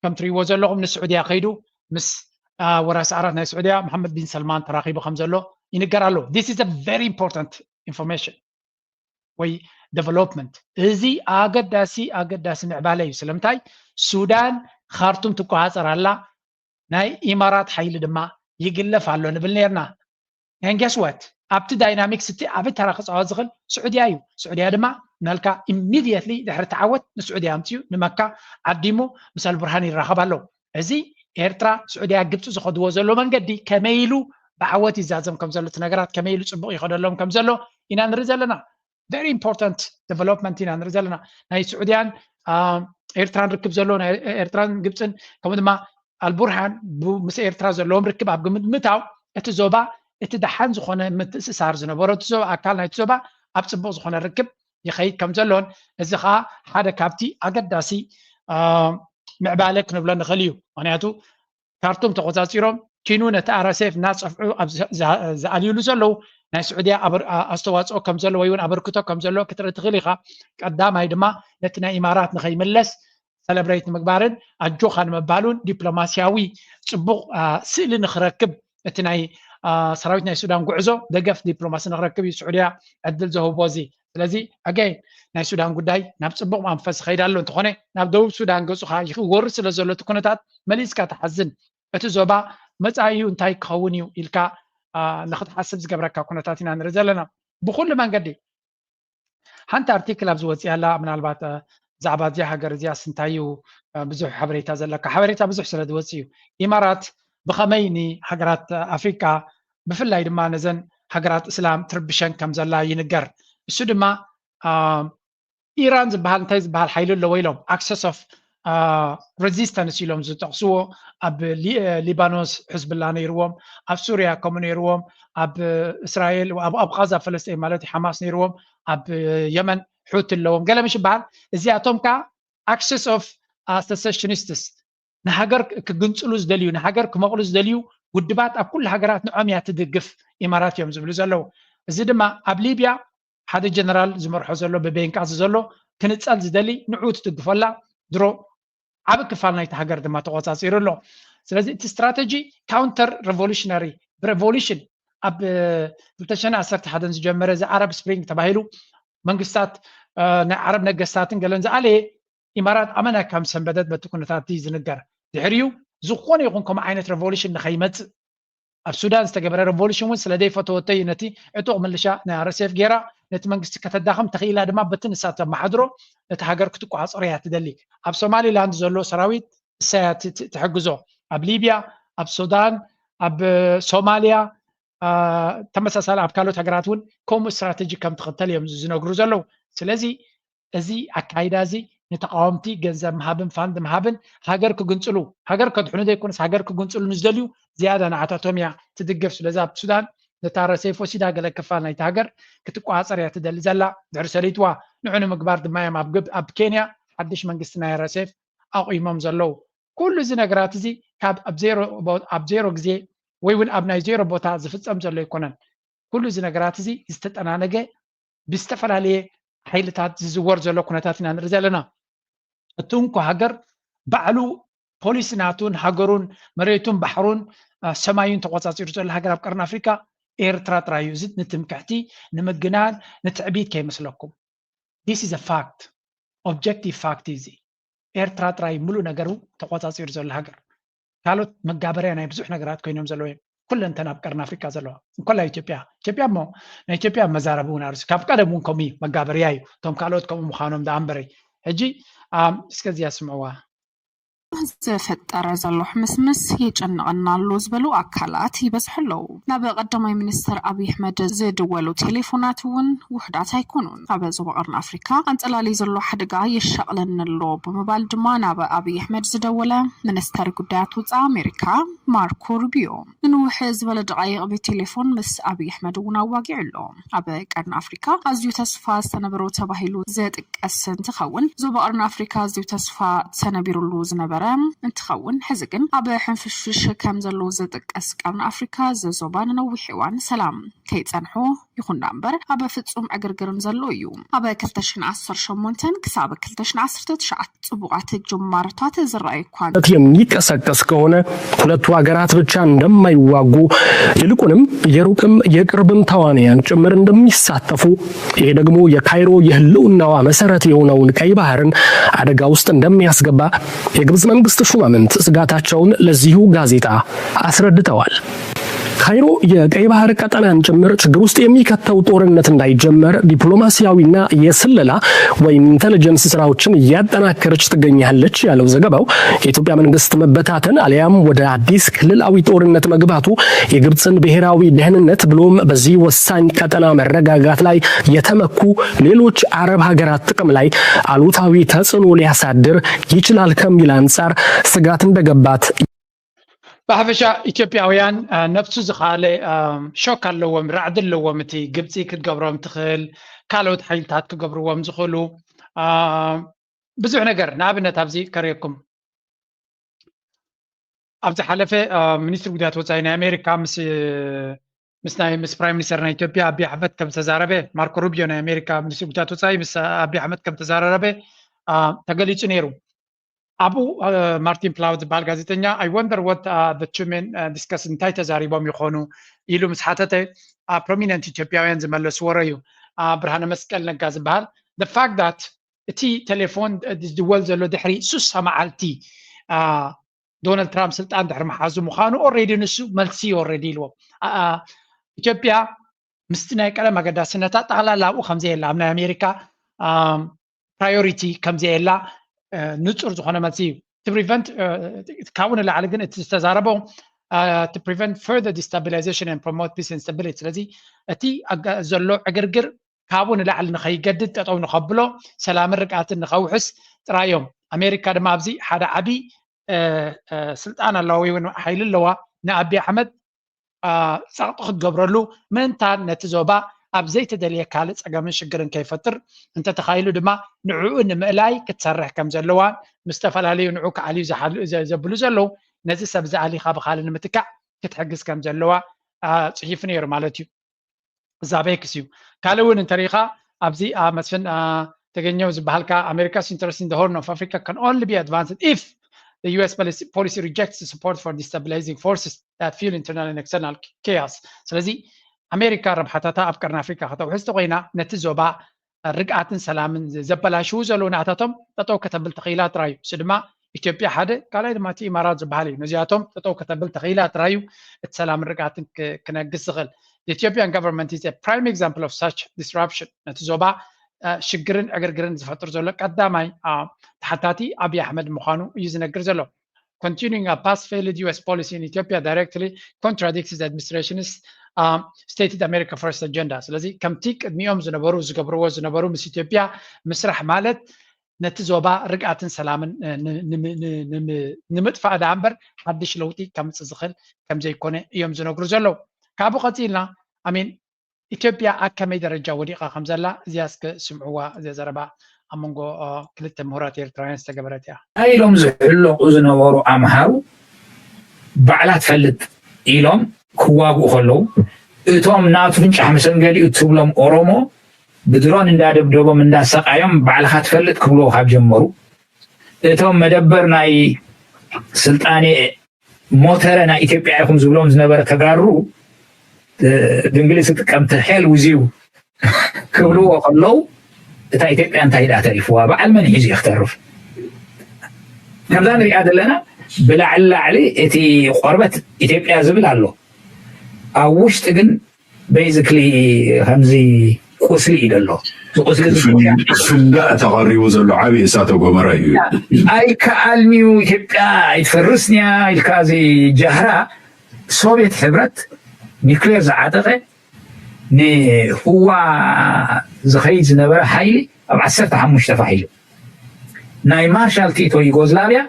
ከም ትሪእዎ ዘለኹም ንስዑድያ ከይዱ ምስ፣ አ፣ ወራሲ ዓራት ናይ ስዑድያ መሓመድ ቢን ሰልማን ተራኺቡ ከም ዘሎ ይንገር ኣሎ። This is a very important information ወይ ዴቨሎፕመንት። እዚ ኣገዳሲ፣ ኣገዳሲ ምዕባለ እዩ። ስለምንታይ ሱዳን ካርቱም ትቆጻጸር ኣላ፣ ናይ ኢማራት ሓይሊ ድማ ይግለፍ ኣሎ ንብል ነርና። And guess what? ኣብቲ ዳይናሚክስ እቲ ዓቢ ተራ ክጻወት ዝኽእል ስዑድያ እዩ። ስዑድያ ድማ መልካ ኢሚድየትሊ ድሕሪ ተዓወት ንስዑድያ ኣምጺኡ ንመካ ዓዲሙ ምስ ኣልቡርሃን ይራኸብ ኣሎ። እዚ ኤርትራ፣ ስዑድያ፣ ግብጺ ዝኸድዎ ዘሎ መንገዲ ከመይ ኢሉ ብዓወት ይዛዘም ከም ዘሎ፣ እቲ ነገራት ከመይ ኢሉ ጽቡቕ ይኸደሎም ከም ዘሎ ኢና ንርኢ ዘለና። Very important ዴቨሎፕመንት ኢና ንርኢ ዘለና። ናይ ስዑድያን፣ አ፣ ኤርትራን ርክብ ዘሎ፣ ናይ ኤርትራን ግብጽን፣ ከምኡ ድማ ኣልቡርሃን ብ-፣ ምስ ኤርትራ ዘለዎም ርክብ ኣብ ግምት ምእታው፣ እቲ ዞባ እቲ ደሓን ዝኾነ ምትእስሳር ዝነበሮ፣ እቲ ዞባ ኣካል ናይቲ ዞባ ኣብ ጽቡቕ ዝኾነ ርክብ ይኸይድ ከም ዘሎን፣ እዚ ኸኣ ሓደ ካብቲ ኣገዳሲ፣ አ፣ ምዕባለ ክንብሎ ንኽእል እዩ። ምኽንያቱ ካርቱም ተቖጻጺሮም ኪኑ ነቲ ኣር ኤስ ኤፍ እናጸፍዑ ኣብ ዝ-፣ ዝ-፣ ዝኣልዩሉ ዘለዉ ናይ ስዑድያ ኣበር-፣ ኣ-፣ ኣስተዋጽኦ ከም ዘሎ ወይ እውን ኣበርክቶ ከም ዘሎ ክትርኢ ትኽእል ኢኻ። ቀዳማይ ድማ ነቲ ናይ ኢማራት ንኸይምለስ ሰለብሬት ንምግባርን ኣጆኻ ንምባሉን ዲፕሎማስያዊ ጽቡቕ፣ ኣ፣ ስእሊ ንኽረክብ እቲ ናይ፣ ኣ፣ ሰራዊት ናይ ሱዳን ጉዕዞ ደገፍ ዲፕሎማሲ ንኽረክብ እዩ ስዑድያ ዕድል ዘህቦ እዚ። ስለዚ ኣገይን ናይ ሱዳን ጉዳይ ናብ ጽቡቕ መንፈስ ይኸይድ ኣሎ። እንተኾነ ናብ ደቡብ ሱዳን ገጹ ኸኣ ይወርድ ስለ ዘሎ እቲ ኩነታት መሊስካ ትሓዝን። እቲ ዞባ መጻኢኡ እንታይ ክኸውን እዩ ኢልካ፣ ኣ፣ ንኽትሓስብ ዝገብረካ ኩነታት ኢና ንርኢ ዘለና። ብኹሉ መንገዲ ሓንቲ ኣርቲክል ኣብዚ ወጺኣ ኣላ፣ ምናልባት፣ እ፣ ብዛዕባ እዚኣ ሃገር እዚኣስ እንታይ እዩ፣ እ፣ ብዙሕ ሓበሬታ ዘለካ? ሓበሬታ ብዙሕ ስለ ዝወጽእ እዩ። ኢማራት ብኸመይ ንሃገራት ኣፍሪቃ ብፍላይ ድማ ነዘን ሃገራት እስላም ትርብሸን ከም ዘላ ይንገር። እሱ ድማ፣ አ፣ ኢራን ዝበሃል እንታይ ዝበሃል ሓይሊ ኣለዎ ኢሎም ኣክሰስ ኦፍ፣ አ፣ ሬዚስተንስ ኢሎም ዝጠቕስዎ ኣብ ሊ-፣ ሊባኖስ ሕዝብላ ነይርዎም፣ ኣብ ሱርያ ከምኡ ነይርዎም፣ ኣብ እስራኤል፣ ኣብ፣ ኣብ ቃዛ ፈለስጢን ማለት እዩ፣ ሓማስ ነይርዎም፣ ኣብ የመን ሑቲ ኣለዎም። ገለ ምሽ ይበሃል። እዚኣቶም ከኣ ኣክሰስ ኦፍ፣ አ፣ ሰሰሽኒስትስ ንሃገር ክግንጽሉ ዝደልዩ፣ ንሃገር ክመቕሉ ዝደልዩ ውድባት ኣብ ኩሉ ሃገራት ንዖም እያ ትድግፍ ኢማራት እዮም ዝብሉ ዘለዉ። እዚ ድማ ኣብ ሊብያ ሓደ ጀነራል ዝመርሖ ዘሎ ብቤንቃዚ ዘሎ ክንጸል ዝደሊ ንዑ ትድግፎ ኣላ። ድሮ ዓቢ ክፋል ናይቲ ሃገር ድማ ተቖጻጺሩ ኣሎ። ስለዚ እቲ ስትራተጂ ካውንተር ሬቮሉሽነሪ፣ ብሬቮሉሽን ኣብ፣ እ፣ ክልተ ሽሕን ዓሰርተ ሓደን ዝጀመረ እዚ ዓረብ ስፕሪንግ ተባሂሉ መንግስታት፣ እ፣ ናይ ዓረብ ነገስታትን ገለን ዝኣለየ ኢማራት ኣመና ከም ሰንበደት በቲ ኩነታት እዩ ዝንገር። ድሕሪኡ ዝኾነ ይኹን ከምኡ ዓይነት ሬቮሉሽን ንኸይመጽእ ኣብ ሱዳን ዝተገበረ ሬቮሉሽን እውን ስለ ዘይፈተወቶ እዩ ነቲ ዕጡቕ ምልሻ ናይ ኣር ኤስ ኤፍ ገይራ ነቲ መንግስቲ ከተዳኽም ተኽኢላ ድማ በቲ ንሳ ተመሓድሮ ነቲ ሃገር ክትቆጻጸሮ እያ ትደሊ። ኣብ ሶማሊላንድ ዘሎ ሰራዊት ንሳ እያ ት-፣ ት-፣ ትሕግዞ። ኣብ ሊብያ፣ ኣብ ሱዳን፣ ኣብ ሶማልያ፣ አ፣ ተመሳሳሊ ኣብ ካልኦት ሃገራት እውን ከምኡ ስትራተጂ ከም ትኽተል እዮም ዝነግሩ ዘለዉ። ስለዚ እዚ ኣካይዳ እዚ ንተቃወምቲ ገንዘብ ምሃብን ፋንድ ምሃብን ሃገር ክግንጽሉ፣ ሃገር ከድሕኑ ዘይኮነስ ሃገር ክግንጽሉ ንዝደልዩ ዝያዳ ንዓታቶም እያ ትድግፍ። ስለዚ ኣብ ሱዳን ነታ ረሴፍ ወሲዳ ገለ ክፋል ናይቲ ሃገር ክትቆጻጸር እያ ትደሊ ዘላ። ድሕሪ ሰሊጥዋ ንዑ ንምግባር ድማ እዮም ኣብ ግብ-፣ ኣብ ኬንያ ሓድሽ መንግስቲ ናይ ረሴፍ ኣቑሞም ዘለዉ። ኩሉ እዚ ነገራት እዚ ካብ ኣብ ዜሮ ቦ-፣ ኣብ ዜሮ ግዜ ወይ እውን ኣብ ናይ ዜሮ ቦታ ዝፍጸም ዘሎ ኣይኮነን። ኩሉ እዚ ነገራት እዚ ዝተጠናነገ ብዝተፈላለየ ሓይልታት ዝዝወር ዘሎ ኩነታት ኢና ንርኢ ዘለና። እቲ እንኮ ሃገር ባዕሉ ፖሊሲ ናቱን ሃገሩን መሬቱን ባሕሩን ሰማዩን ተቆፃፂሩ ዘሎ ሃገር ኣብ ቀርኒ ኣፍሪካ ኤርትራ ጥራይ እዩ። እዚ ንትምክሕቲ ንምግናን ንትዕቢት ከይመስለኩም። This is a fact, objective fact። እዚ ኤርትራ ጥራይ ሙሉእ ነገሩ ተቆፃፂሩ ዘሎ ሃገር። ካልኦት መጋበርያ ናይ ብዙሕ ነገራት ኮይኖም ዘለዉ እዮም። ኩለንተን ኣብ ቀርኒ ኣፍሪካ ዘለዋ እንኮላ ኢትዮጵያ ኢትዮጵያ እሞ ናይ ኢትዮጵያ መዛረቢ እውን ኣርሱ ካብ ቀደም እውን ከምኡ መጋበርያ እዩ። እቶም ካልኦት ከምኡ ምዃኖም ደኣ እምበረይ። ሕጂ እስከዚያ ስምዕዋ። ዝፈጠረ ዘሎ ሕምስምስ የጨንቐና ኣሎ ዝበሉ ኣካላት ይበዝሑ ኣለዉ። ናብ ቀዳማይ ሚኒስትር ኣብይ ኣሕመድ ዝድወሉ ቴሌፎናት እውን ውሕዳት ኣይኮኑን። ኣብ ዞባ ቀርኒ ኣፍሪካ ኣንፀላሊ ዘሎ ሓደጋ የሻቕለኒ ኣሎ ብምባል ድማ ናብ ኣብይ ኣሕመድ ዝደወለ ሚኒስተር ጉዳያት ወፃኢ ኣሜሪካ ማርኮ ሩቢዮ ንንውሕ ዝበለ ደቃይቕ ብቴሌፎን ምስ ኣብይ ኣሕመድ እውን ኣዋጊዑ ኣሎ። ኣብ ቀርኒ ኣፍሪካ ኣዝዩ ተስፋ ዝተነበሮ ተባሂሉ ዝጥቀስ እንትኸውን፣ ዞባ ቀርኒ ኣፍሪካ ኣዝዩ ተስፋ ተነቢሩሉ ዝነበረ እንትኸውን፣ ሕዚ ግን ኣብ ሕንፍሽፍሽ ከም ዘሎ ዝጥቀስ ቀርኒ ኣፍሪካ፣ እዚ ዞባ ንነዊሕ እዋን ሰላም ከይፀንሖ ይኹን ዳኣ እምበር ኣብ ፍፁም ዕግርግርን ዘሎ እዩ። ኣብ ክልተ ሽሕን ዓሰርተ ሸሞንተን ክሳብ ክልተ ሽሕን ዓሰርተ ትሽዓተ ፅቡቓት ጅማሮታት ዝረኣዩ እኳ የሚቀሰቀስ ከሆነ ሁለቱ ሀገራት ብቻ እንደማይዋጉ ይልቁንም የሩቅም የቅርብም ተዋንያን ጭምር እንደሚሳተፉ፣ ይሄ ደግሞ የካይሮ የህልውናዋ መሰረት የሆነውን ቀይ ባህርን አደጋ ውስጥ እንደሚያስገባ የግብጽ መንግስት ሹማምንት ስጋታቸውን ለዚሁ ጋዜጣ አስረድተዋል። ካይሮ የቀይ ባህር ቀጠናን ጭምር ችግር ውስጥ የሚከተው ጦርነት እንዳይጀመር ዲፕሎማሲያዊና የስለላ ወይም ኢንተለጀንስ ስራዎችን እያጠናከረች ትገኛለች ያለው ዘገባው፣ የኢትዮጵያ መንግስት መበታተን አሊያም ወደ አዲስ ክልላዊ ጦርነት መግባቱ የግብፅን ብሔራዊ ደህንነት ብሎም በዚህ ወሳኝ ቀጠና መረጋጋት ላይ የተመኩ ሌሎች አረብ ሀገራት ጥቅም ላይ አሉታዊ ተጽዕኖ ሊያሳድር ይችላል ከሚል አንጻር ስጋት እንደገባት ብሓፈሻ ኢትዮጵያውያን ነብሱ ዝኸኣለ ሾክ ኣለዎም፣ ራዕዲ ኣለዎም። እቲ ግብፂ ክትገብሮም ትኽእል፣ ካልኦት ሓይልታት ክገብርዎም ዝኽእሉ ብዙሕ ነገር። ንኣብነት ኣብዚ ከርእየኩም፣ ኣብ ዝሓለፈ ሚኒስትሪ ጉዳያት ወፃኢ ናይ ኣሜሪካ ምስ ምስ ናይ ምስ ፕራይም ሚኒስተር ናይ ኢትዮጵያ ኣቢ ኣሕመድ ከም ዝተዛረበ፣ ማርኮ ሩቢዮ ናይ ኣሜሪካ ሚኒስትሪ ጉዳያት ወፃኢ ምስ ኣቢ ኣሕመድ ከም ዝተዛረበ ተገሊፁ ነይሩ። ኣብኡ ማርቲን ፕላው ዝበሃል ጋዜጠኛ፣ I wonder what the two men discuss፣ እንታይ ተዛሪቦም ይኾኑ ኢሉ ምስ ሓተተ፣ ፕሮሚነንት ኢትዮጵያውያን ዝመለስዎ እዩ። ብርሃነ መስቀል ነጋ ዝበሃል፣ the fact that እቲ ቴሌፎን ዝድወል ዘሎ ድሕሪ ሱሳ መዓልቲ ዶናልድ ትራምፕ ስልጣን ድሕሪ ምሓዙ ምዃኑ ኦሬዲ ንሱ መልሲ ኦሬዲ ኢልዎም። ኢትዮጵያ ምስቲ ናይ ቀደም ኣገዳስነታ ጠቕላላ ኣብኡ ከምዘየላ፣ ኣብ ናይ ኣሜሪካ ፕራዮሪቲ ከምዘየላ ንፁር ዝኾነ መልሲ እዩ። ፕሪቨንት ካብኡ ንላዕሊ ግን እቲ ዝተዛረቦ to prevent further destabilization and promote peace and stability። ስለዚ እቲ ዘሎ ዕግርግር ካብኡ ንላዕሊ ንኸይገድድ ጠጠው ንኸብሎ፣ ሰላምን ርግኣትን ንኸውሕስ ጥራይ እዮም። ኣሜሪካ ድማ ኣብዚ ሓደ ዓቢ ስልጣን ኣለዋ ወይ እውን ሓይሊ ኣለዋ፣ ንኣቢ ኣሕመድ ጸቕጢ ክትገብረሉ ምእንታን ነቲ ዞባ ኣብ ዘይተደልየ ካልእ ጸገምን ሽግርን ከይፈጥር እንተተኻኢሉ ድማ ንዕኡ ንምእላይ ክትሰርሕ ከም ዘለዋን ምስ ዝተፈላለዩ ንዑ ክኣልዩ ዘብሉ ዘለዉ ነዚ ሰብ እዚ ኣሊኻ ብኻልእ ንምትካእ ክትሕግዝ ከም ዘለዋ ጽሒፉ ነይሩ ማለት እዩ። እዛ ቤክስ እዩ። ካልእ እውን እንተሪኢኻ ኣብዚ መስፍን ተገኘው ዝበሃልካ America's interest in the Horn of Africa can only be advanced if the U S policy rejects support for destabilizing forces that fuel internal and external chaos። ስለዚ ኣሜሪካ ረብሓታታ ኣብ ቀርኒ ኣፍሪካ ከተውሕስ ተኮይና ነቲ ዞባ ርግኣትን ሰላምን ዘበላሽዉ ዘለዉ ናእታቶም ጠጠው ከተብል ተኽኢላ ጥራይ እዩ። እሱ ድማ ኢትዮጵያ ሓደ፣ ካልኣይ ድማ እቲ ኢማራት ዝበሃል እዩ። ነዚኣቶም ጠጠው ከተብል ተኽኢላ ጥራይ እዩ እቲ ሰላምን ርግኣትን ክነግስ ዝኽእል። The Ethiopian government is a prime example of such disruption። ነቲ ዞባ ሽግርን ዕግርግርን ዝፈጥር ዘሎ ቀዳማይ ተሓታቲ ኣብይ ኣሕመድ ምዃኑ እዩ ዝነግር ዘሎ። Continuing a past failed U S policy in Ethiopia directly contradicts the administration's stated America First agenda። ስለዚ ከምቲ ቅድሚኦም ዝነበሩ ዝገብርዎ ዝነበሩ ምስ ኢትዮጵያ ምስራሕ ማለት ነቲ ዞባ ርግኣትን ሰላምን ንምጥፋእ ደኣ እምበር ሓድሽ ለውጢ ከምፅእ ዝኽእል ከምዘይኮነ እዮም ዝነግሩ ዘለዉ። ካብኡ ቀፂልና ኣሜን ኢትዮጵያ ኣብ ከመይ ደረጃ ወዲቓ ከም ዘላ እዚኣ እስከ ስምዕዋ። እዚኣ ዘረባ ኣብ መንጎ ክልተ ምሁራት ኤርትራውያን ዝተገበረት እያ። እንታይ ኢሎም ዝሕለቑ ዝነበሩ ኣምሃሩ ባዕላ ትፈልጥ ኢሎም ክዋግኡ ከለዉ እቶም ናቱ ፍንጫሕ መሰንገሊኡ እትብሎም ኦሮሞ ብድሮን እንዳደብደቦም እንዳሰቃዮም ባዕልኻ ትፈልጥ ክብልዎ ካብ ጀመሩ፣ እቶም መደበር ናይ ስልጣኔ ሞተረ ናይ ኢትዮጵያ ኢኹም ዝብሎም ዝነበረ ተጋሩ፣ ብእንግሊዝ ትጥቀም፣ to hell with you ክብልዎ ከለዉ፣ እታ ኢትዮጵያ እንታይ ደኣ ተሪፍዋ? በዓል መን ሒዙ እዩ ክተርፍ? ከምዛ ንሪኣ ዘለና ብላዕሊ ላዕሊ እቲ ቆርበት ኢትዮጵያ ዝብል ኣሎ፣ ኣብ ውሽጢ ግን basically ከምዚ ቁስሊ እዩ ዘሎ። እዚ ቁስሊ እዚ ክፍንዳእ ተቐሪቡ ዘሎ ዓብዪ እሳተ ጎመራ እዩ። ኣይከኣልንዩ፣ ኢትዮጵያ ኣይትፈርስንያ ኢልካ እዚ ጃህራ። ሶቪየት ሕብረት ኒክሌር ዝዓጠቐ ንህዋ ዝኸይድ ዝነበረ ሓይሊ ኣብ ዓሰርተ ሓሙሽተ ተፋሒሉ። ናይ ማርሻል ቲቶ ዩጎዝላቪያ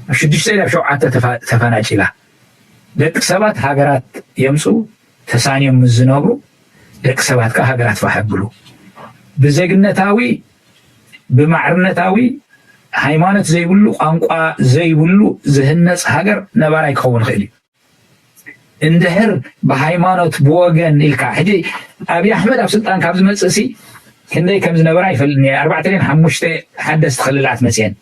ኣብ ሽዱሽተ ኢላ ኣብ ሸውዓተ ተፋ- ተፈናጭላ። ደቂ ሰባት ሃገራት የምፅኡ፣ ተሳንዮም ምስ ዝነብሩ፣ ደቂ ሰባት ከዓ ሃገራት ፋሕ ኣብሉ። ብዜግነታዊ፣ ብማዕርነታዊ፣ ሃይማኖት ዘይብሉ፣ ቋንቋ ዘይብሉ ዝህነፅ ሃገር ነባራይ ክኸውን ይኽእል እዩ። እንድሕር ብሃይማኖት ብወገን ኢልካ፣ ሕጂ ኣብይ ኣሕመድ ኣብ ስልጣን ካብ ዝመፅእ ሲ ክንደይ ከም ዝነበረ ኣይፈልጥን እየ። ኣርባዕተ ድየን ሓሙሽተ ሓደስቲ ክልላት መፅየን፣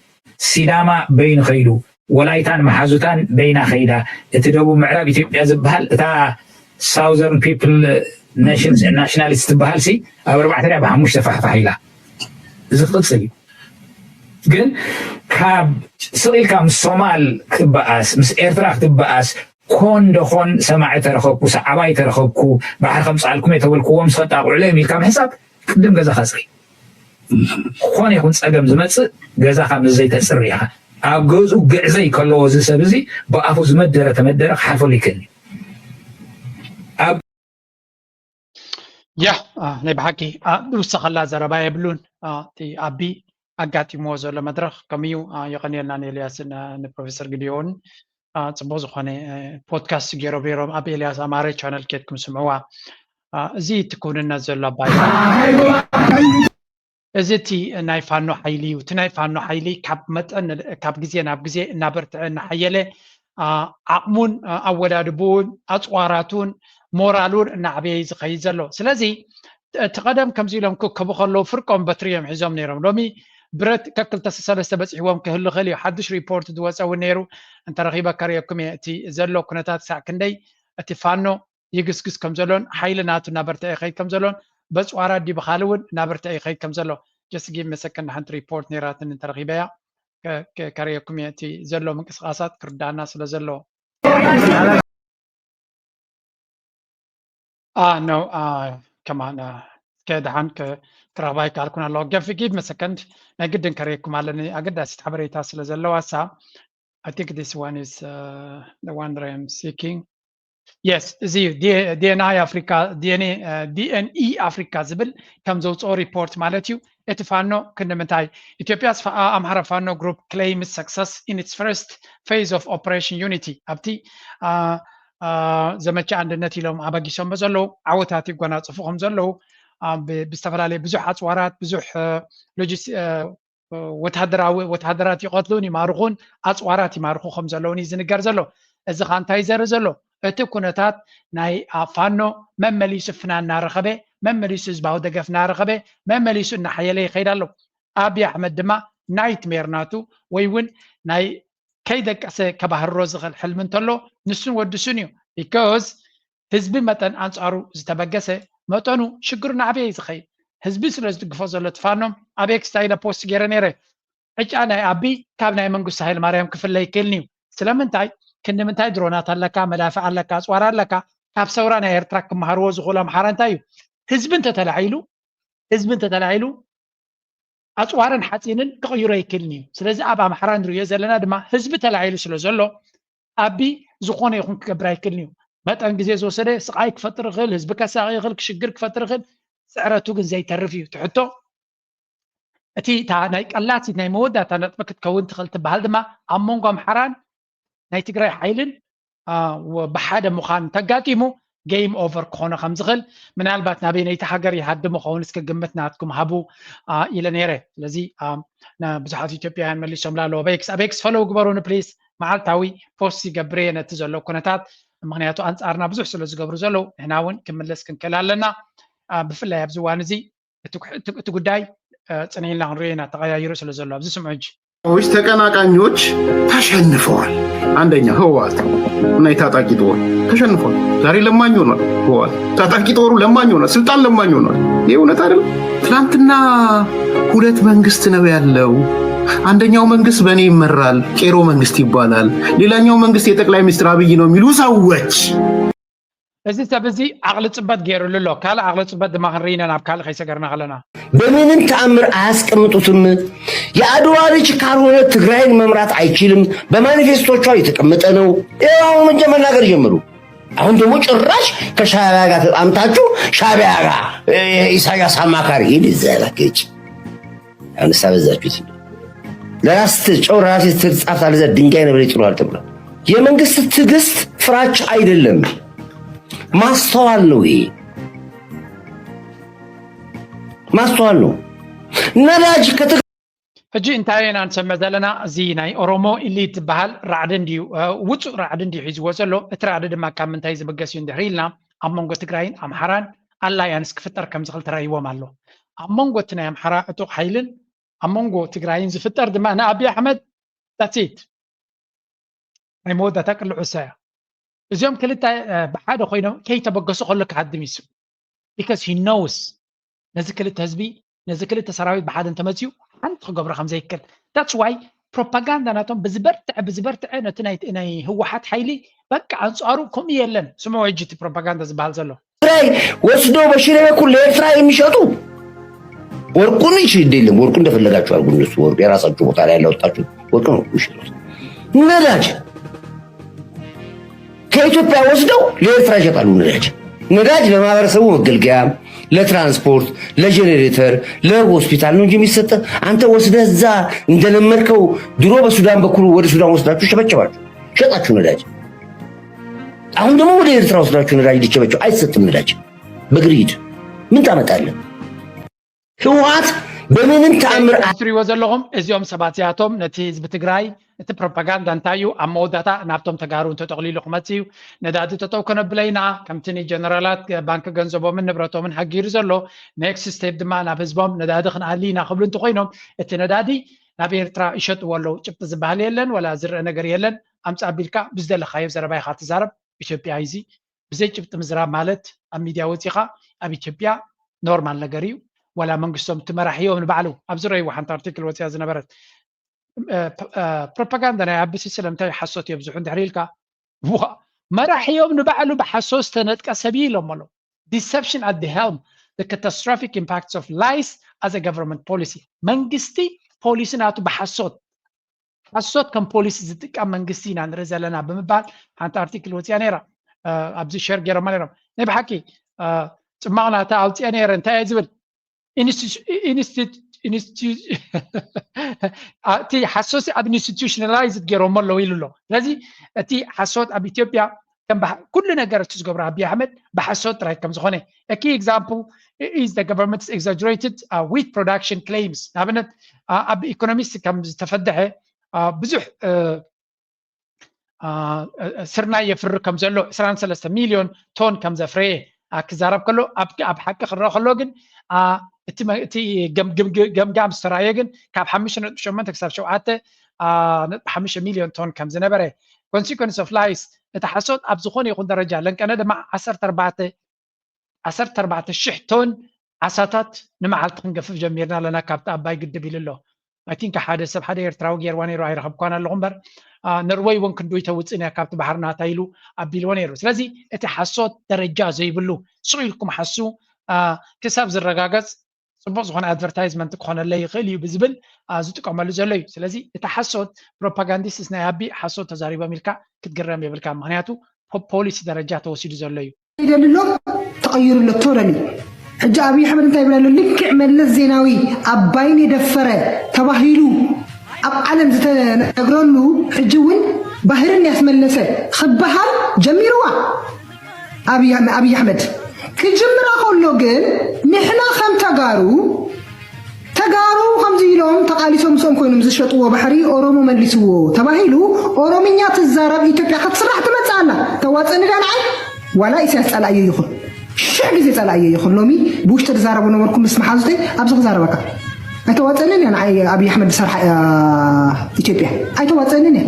ሲዳማ በይኑ ከይዱ፣ ወላይታን መሓዙታን በይና ከይዳ፣ እቲ ደቡብ ምዕራብ ኢትዮጵያ ዝበሃል፣ እታ ሳውዘርን ፒፕል ናሽንስ ናሽናሊስት ትበሃል ሲ ኣብ ኣርባዕተ ድያ ብሓሙሽተ ፋሕፋሕ ኢላ። እዚ ክቕፅል እዩ። ግን ካብ ስቕ ኢልካ ምስ ሶማል ክትበኣስ፣ ምስ ኤርትራ ክትበኣስ፣ ኮን ደኾን ሰማዒ ተረኸብኩ፣ ሰዓባይ ተረኸብኩ፣ ባሕሪ ከምፅኣልኩም እየ ተበልኩዎም፣ ምስ ከጣቕዑለይ ኢልካ ምሕሳብ ቅድም ገዛኻ ፅሪ። ዝኾነ ይኹን ፀገም ዝመፅእ ገዛኻ ምስ ዘይተፅሪ ኢኻ። ኣብ ገዝኡ ግዕዘይ ከለዎ እዚ ሰብ እዚ ብኣፉ ዝመደረ ተመደረ ክሓልፈሉ ይክእል እዩ። ኣብ ያ አ፣ ናይ ብሓቂ አ፣ ዝውሰኸላ ዘረባ የብሉን። አ፣ እቲ ኣቢ ኣጋጢምዎ ዘሎ መድረኽ ከምኡ እዩ። አ፣ የቐንየልና ንኤልያስን አ፣ ንፕሮፌሰር ግዲዮን አ፣ ፅቡቕ ዝኾነ አ፣ ፖድካስት ገይሮም ነይሮም። ኣብ ኤልያስ ኣማረ ቻነል ኬድኩም ስምዕዋ። አ፣ እዚ እቲ ክውንነት ዘሎ ኣባይ እዚ እቲ ናይ ፋኖ ሓይሊ እዩ። እቲ ናይ ፋኖ ሓይሊ ካብ መጠን ንል- ካብ ግዜ ናብ ግዜ እናበርትዐ እናሓየለ አ፣ ዓቕሙን አ፣ ኣወዳድብኡን ኣፅዋራቱን ሞራሉን እናዕበየ እዩ ዝኸይድ ዘሎ። ስለዚ እቲ ቀደም ከምዚ ኢሎም ክከቡ ከለዉ ፍርቆም በትሪ እዮም ሒዞም ነይሮም። ሎሚ ብረት ከክልተ ሰለስተ በፂሕዎም ክህሉ ይኽእል እዩ። ሓዱሽ ሪፖርት ዝወፀ እውን ነይሩ። እንተረኺበ ከርእየኩም እየ እቲ ዘሎ ኩነታት ክሳዕ ክንደይ እቲ ፋኖ ይግስግስ ከም ዘሎን ሓይሊ ናቱ እናበርትዐ ይኸይድ ከም ዘሎን በፅዋራ ዲብኻል እውን እናበርትዐ ይኸይድ ከም ዘሎ just give me a second ሓንቲ ሪፖርት ነይራትን እንተረኺበያ ከ- ከ- ከርእየኩም እየ እቲ ዘሎ ምንቅስቃሳት ክርዳና ስለ ዘሎ አ no ከማን እስከ ደሓን ክረኽባ ይከኣልኩን ኣለዎ ገፊ give me a second ናይ ግድን ከርእየኩም ኣለኒ ኣገዳሲት ሓበሬታ ስለ ዘለዋ ሳ I think this one is uh, the one that I am seeking yes እዚ እዩ ዲኤንኣይ ኣፍሪካ ዲኤንኢ ኣፍሪካ ዝብል ከም ዘውፅኦ ሪፖርት ማለት እዩ እቲ ፋኖ ክንዲ ምንታይ ኢትዮጵያ ኣምሓራ ፋኖ group claims success in its first phase of operation unity ኣብቲ ዘመቻ ኣንድነት ኢሎም ኣበጊሶሞ ዘለዉ ዓወታት ይጎናፅፉ ከም ዘለዉ ብዝተፈላለየ ብዙሕ ኣፅዋራት ብዙሕ ወታደራዊ ወታደራት ይቐትሉን ይማርኹን ኣፅዋራት ይማርኹ ከም ዘለውን እዩ ዝንገር ዘሎ። እዚ ኸ እንታይ ዘርኢ ዘሎ? እቲ ኩነታት ናይ ፋኖ መመሊሱ ፍና እናረኸበ መመሊሱ ህዝባዊ ደገፍ እናረኸበ መመሊሱ እናሓየለ ይኸይድ ኣሎ። ኣብይ ኣሕመድ ድማ ናይትሜር ናቱ ወይ እውን ናይ ከይደቀሰ ከባህርሮ ዝኽእል ሕልሚ እንተሎ ንሱን ወድሱን እዩ። because ህዝቢ መጠን ኣንፃሩ ዝተበገሰ መጠኑ ሽግሩ ናዕበየ እዩ ዝኸይድ። ህዝቢ ስለ ዝድግፎ ዘሎ ትፋኖም ኣብ ኤክስ ታይለ ፖስት ገይረ ነይረ። ዕጫ ናይ ኣቢ ካብ ናይ መንግስቱ ሃይለ ማርያም ክፍለ ይክእልን እዩ። ስለምንታይ ክንዲ ምንታይ ድሮናት ኣለካ፣ መዳፍዕ ኣለካ፣ ኣፅዋር ኣለካ፣ ካብ ሰውራ ናይ ኤርትራ ክመሃርዎ ዝኽእሉ ኣምሓራ እንታይ እዩ? ህዝቢ እንተተላዒሉ ህዝቢ እንተተላዒሉ ኣፅዋርን ሓፂንን ክቕይሮ ኣይክእልን እዩ። ስለዚ ኣብ ኣምሓራ ንሪኦ ዘለና ድማ ህዝቢ ተላዒሉ ስለ ዘሎ ኣቢ ዝኾነ ይኹን ክገብር ኣይክእልን እዩ። መጠን ግዜ ዝወሰደ ስቓይ ክፈጥር ይኽእል፣ ህዝቢ ከሳቒ ይኽእል፣ ክሽግር ክፈጥር ይኽእል። ስዕረቱ ግን ዘይተርፍ እዩ። ትሕቶ እቲ እታ ናይ ቀላሲት ናይ መወዳእታ ነጥቢ ክትከውን ትኽእል ትበሃል ድማ ኣብ መንጎ ኣምሓራን ናይ ትግራይ ሓይልን ብሓደ ምዃን እንተጋጢሙ game over ክኾኖ ከም ዝኽእል ምናልባት ናበይነይቲ ሃገር ይሃድሙ ኸውን እስኪ ግምት ናትኩም ሃቡ ኢለ ነይረ። ስለዚ ብዙሓት ኢትዮጵያውያን መሊሶም ላለ ኣቤክስ ኣቤክስ ፈለው ግበሩኒ ፕሊስ። መዓልታዊ ፖስት ይገብር እየ ነቲ ዘሎ ኩነታት ምክንያቱ ኣንፃርና ብዙሕ ስለ ዝገብሩ ዘለዉ ንሕና እውን ክምለስ ክንክእል ኣለና። ብፍላይ ኣብዚ እዋን እዚ እቲ ጉዳይ ጽንዒልና ክንሪኦ ኢና፣ ተቐያይሩ ስለ ዘሎ። ኣብዚ ስምዑ ሕጂ። ዎች ተቀናቃኞች ተሸንፈዋል። አንደኛ ህወሓት እና የታጣቂ ጦር ተሸንፏል። ዛሬ ለማኝ ሆኗል ህወሓት። ታጣቂ ጦሩ ለማኝ ሆኗል። ስልጣን ለማኝ ሆኗል። ይህ እውነት አይደለም? ትናንትና ሁለት መንግስት ነው ያለው፣ አንደኛው መንግስት በእኔ ይመራል፣ ቄሮ መንግስት ይባላል፣ ሌላኛው መንግስት የጠቅላይ ሚኒስትር አብይ ነው የሚሉ ሰዎች እዚ ሰብ እዚ ዓቕሊ ፅበት ገይሩሉ ኣሎ። ካልእ ዓቕሊ ፅበት ድማ ክንርኢ ኢና፣ ናብ ካልእ ከይሰገርና ከለና። በምንም ተአምር አያስቀምጡትም። የአድዋ ልጅ ካልሆነ ትግራይን መምራት አይችልም። በማኒፌስቶቿ የተቀመጠ ነው። ይኸው አሁን መጀ- መናገር ጀመሩ። አሁን ደግሞ ጭራሽ ከሻዕቢያ ጋር ተጣምታችሁ ሻዕቢያ ጋር እ፣ ኢሳያስ አማካሪ ሂድ እዛ ያላከች አንሳ በዛችሁት። ለራስ ጨው ራስ ትጻፍ አለዛ ድንጋይ ነበር ይጥሏል ተብሏል። የመንግስት ትዕግስት ፍራቻ አይደለም፣ ማስተዋል ነው። ይሄ ማስተዋል ነው። ነዳጅ ከተ ሕጂ እንታይ ኢና ንሰምዕ ዘለና? እዚ ናይ ኦሮሞ ኢሊት ዝበሃል ራዕዲ እንድዩ፣ እ፣ ውፁእ ራዕዲ እንድዩ ሒዝዎ ዘሎ። እቲ ራዕዲ ድማ ካብ ምንታይ ዝብገስ እዩ እንድሕር ኢልና፣ ኣብ መንጎ ትግራይን ኣምሓራን ኣላያንስ ክፍጠር ከም ዝኽእል ተራእይዎም ኣሎ። ኣብ መንጎ እቲ ናይ ኣምሓራ ዕጡቕ ሓይልን ኣብ መንጎ ትግራይን ዝፍጠር ድማ ንኣብይ ኣሕመድ that's it ናይ መወዳእታ ቅልዑ እሳ እያ። እዚኦም ክልተ፣ እ፣ ብሓደ ኮይኖም ከይተበገሱ ከሎ ክሃድም እዩ። Because he knows ነዚ ክልተ ህዝቢ፣ ነዚ ክልተ ሰራዊት ብሓደ እንተመፅዩ ሓንቲ ክገብሮ ከም ዘይክእል። That's why ፕሮፓጋንዳ ናቶም ብዝበርትዐ ብዝበርትዐ ነቲ ናይ ናይ ህወሓት ሓይሊ በቃ ኣንፃሩ ከምኡ የለን። ስምዑ ሕጂ እቲ ፕሮፓጋንዳ ዝበሃል ዘሎ። ትግራይ ወስዶ በሽሬ በኩል ለኤርትራ የሚሸጡ ወርቁን እሺ፣ ግድ የለም ወርቁ እንደፈለጋችሁ አድርጉ። እነሱ ወርቁ የራሳችሁ ቦታ ላይ ያላወጣችሁ ወርቅ ነው የሚሸጡት። ነዳጅ ከኢትዮጵያ ወስደው ለኤርትራ ይሸጣሉ። ነዳጅ ነዳጅ ለማህበረሰቡ መገልገያ፣ ለትራንስፖርት፣ ለጄኔሬተር፣ ለሆስፒታል ነው እንጂ የሚሰጥ። አንተ ወስደህ እዛ እንደለመድከው ድሮ በሱዳን በኩል ወደ ሱዳን ወስዳችሁ ሸበቸባችሁ፣ ሸጣችሁ ነዳጅ። አሁን ደግሞ ወደ ኤርትራ ወስዳችሁ ነዳጅ ሊቸበቸው አይሰጥም። ነዳጅ በግሪድ ምን ታመጣለህ? ህወሓት በምንም ተአምር ትሪዎ ዘለኹም እዚኦም ሰባት እዚኣቶም ነቲ ህዝቢ ትግራይ እቲ ፕሮፓጋንዳ እንታይ እዩ ኣብ መወዳእታ ናብቶም ተጋሩ እንተጠቕሊሉ ክመጽእ እዩ። ነዳዲ ጠጠው ከነብለ ኢና፣ ከምቲ ንጀነራላት ባንኪ ገንዘቦምን ንብረቶምን ሃጊሩ ዘሎ። ኔክስት ስቴፕ ድማ ናብ ህዝቦም ነዳዲ ክንኣሊ ኢና ክብሉ እንተኮይኖም እቲ ነዳዲ ናብ ኤርትራ ይሸጥዎ ኣለዉ። ጭብጢ ዝበሃል የለን፣ ወላ ዝረአ ነገር የለን። ኣምጻ ኣቢልካ ብዝደለካዮ ዘረባ ኢኻ ትዛረብ። ኢትዮጵያ እዚ ብዘይ ጭብጢ ምዝራብ ማለት ኣብ ሚድያ ወፂኻ ኣብ ኢትዮጵያ ኖርማል ነገር እዩ። ዋላ መንግስቶም እቲ መራሒኦም ንባዕሉ ኣብ ዝረእይዎ ሓንቲ ኣርቲክል ወፅያ ዝነበረት ፕሮፓጋንዳ ናይ ኣቢሲ ስለምንታይ ሓሶት የብዝሑ እንድሕር ኢልካ፣ መራሒኦም ንባዕሉ ብሓሶት ዝተነጥቀ ሰብ እዩ ኢሎም ኣሎ። Deception at the helm, the catastrophic impacts of lies as a government policy. መንግስቲ ፖሊሲ ናቱ ብሓሶት ሓሶት ከም ፖሊሲ ዝጥቀም መንግስቲ ኢና ንርኢ ዘለና ብምባል ሓንቲ ኣርቲክል ወፅያ ነይራ። ኣብዚ ሸር ገይሮማ ነይሮም። ናይ ብሓቂ ፅማቕና እታ ኣውፅአ ነይረ እንታይ እየ ዝብል እቲ ሓሶት ኣብ ኢንስቲቱሽናላይዝድ ገይሮሞ ኣለዉ ኢሉ ኣሎ። ስለዚ እቲ ሓሶት ኣብ ኢትዮጵያ ከም ኩሉ ነገር እቲ ዝገብሮ ኣብይ ኣሕመድ ብሓሶት ጥራይ ከም ዝኾነ a key example is the government's exaggerated uh, wheat production claims። ንኣብነት ኣብ ኢኮኖሚስት ከም ዝተፈደሐ ብዙሕ ስርናይ የፍሪ ከም ዘሎ ዕስራን ሰለስተ ሚልዮን ቶን ከም ዘፍረየ ክዛረብ ከሎ ኣብ ሓቂ ክረአ ከሎ ግን እቲ ገምጋም ዝተራእየ ግን ካብ ሓሙሽተ ነጥቢ ሸሞንተ ክሳብ ሸውዓተ ነጥቢ ሓሙሽተ ሚልዮን ቶን ከም ዝነበረ። Consequence of lies፣ እቲ ሓሶት ኣብ ዝኾነ ይኹን ደረጃ ለንቀነ ድማ ዓሰርተ ኣርባዕተ ዓሰርተ ኣርባዕተ ሽሕ ቶን ዓሳታት ንመዓልቲ ክንገፍፍ ጀሚርና ኣለና ካብቲ ኣባይ ግድብ ኢሉ ኣሎ። I think ሓደ ሰብ ሓደ ኤርትራዊ ገይርዋ ነይሩ ኣይረኸብኳን ኣለኹ እምበር ነርወይ እውን ክንዱይ ተውፅእን እያ ካብቲ ባሕሪ ናታ ኢሉ ኣቢልዎ ነይሩ። ስለዚ እቲ ሓሶት ደረጃ ዘይብሉ ሱቕ ኢልኩም ሓሱ ክሳብ ዝረጋገፅ ፅቡቅ ዝኾነ ኣድቨርታይዝመንት ክኾነለይ ይኽእል እዩ ብዝብል ዝጥቀመሉ ዘሎ እዩ። ስለዚ እቲ ሓሶት ፕሮፓጋንዲስትስ ናይ ኣቢ ሓሶት ተዛሪቦም ኢልካ ክትግረም የብልካ። ምክንያቱ ፖሊሲ ደረጃ ተወሲዱ ዘሎ እዩ። ይደልሎ ተቐይሩ ኣሎ ቶረሊ። ሕጂ ኣብይ ኣሕመድ እንታይ ይብል ኣሎ? ልክዕ መለስ ዜናዊ ኣባይን የደፈረ ተባሂሉ ኣብ ዓለም ዝተነግረሉ ሕጂ እውን ባህርን ያስመለሰ ክበሃል ጀሚርዋ። ኣብይ ኣሕመድ ክጅምራ ከሎ ግን ንሕና ከም ተጋሩ ተጋሩ ከምዚ ኢሎም ተቓሊሶም ምስኦም ኮይኖም ዝሸጥዎ ባሕሪ ኦሮሞ መሊስዎ ተባሂሉ ኦሮምኛ ትዛረብ ኢትዮጵያ ክትስራሕ ትመፅእ ኣላ። ተዋፅእኒ ዳ ንዓይ ዋላ ኢሳያስ ፀላእዮ ይኹን ሽሕ ግዜ ጸላእየ ይኹን ሎሚ ብውሽጢ ዝዛረቦ ነበርኩ ምስ መሓዙተይ ኣብዚ ክዛረበካ ኣይተዋፀንን እያ። ንዓይ ኣብይ ኣሕመድ ዝሰርሓ እያ ኢትዮጵያ ኣይተዋፀንን እያ።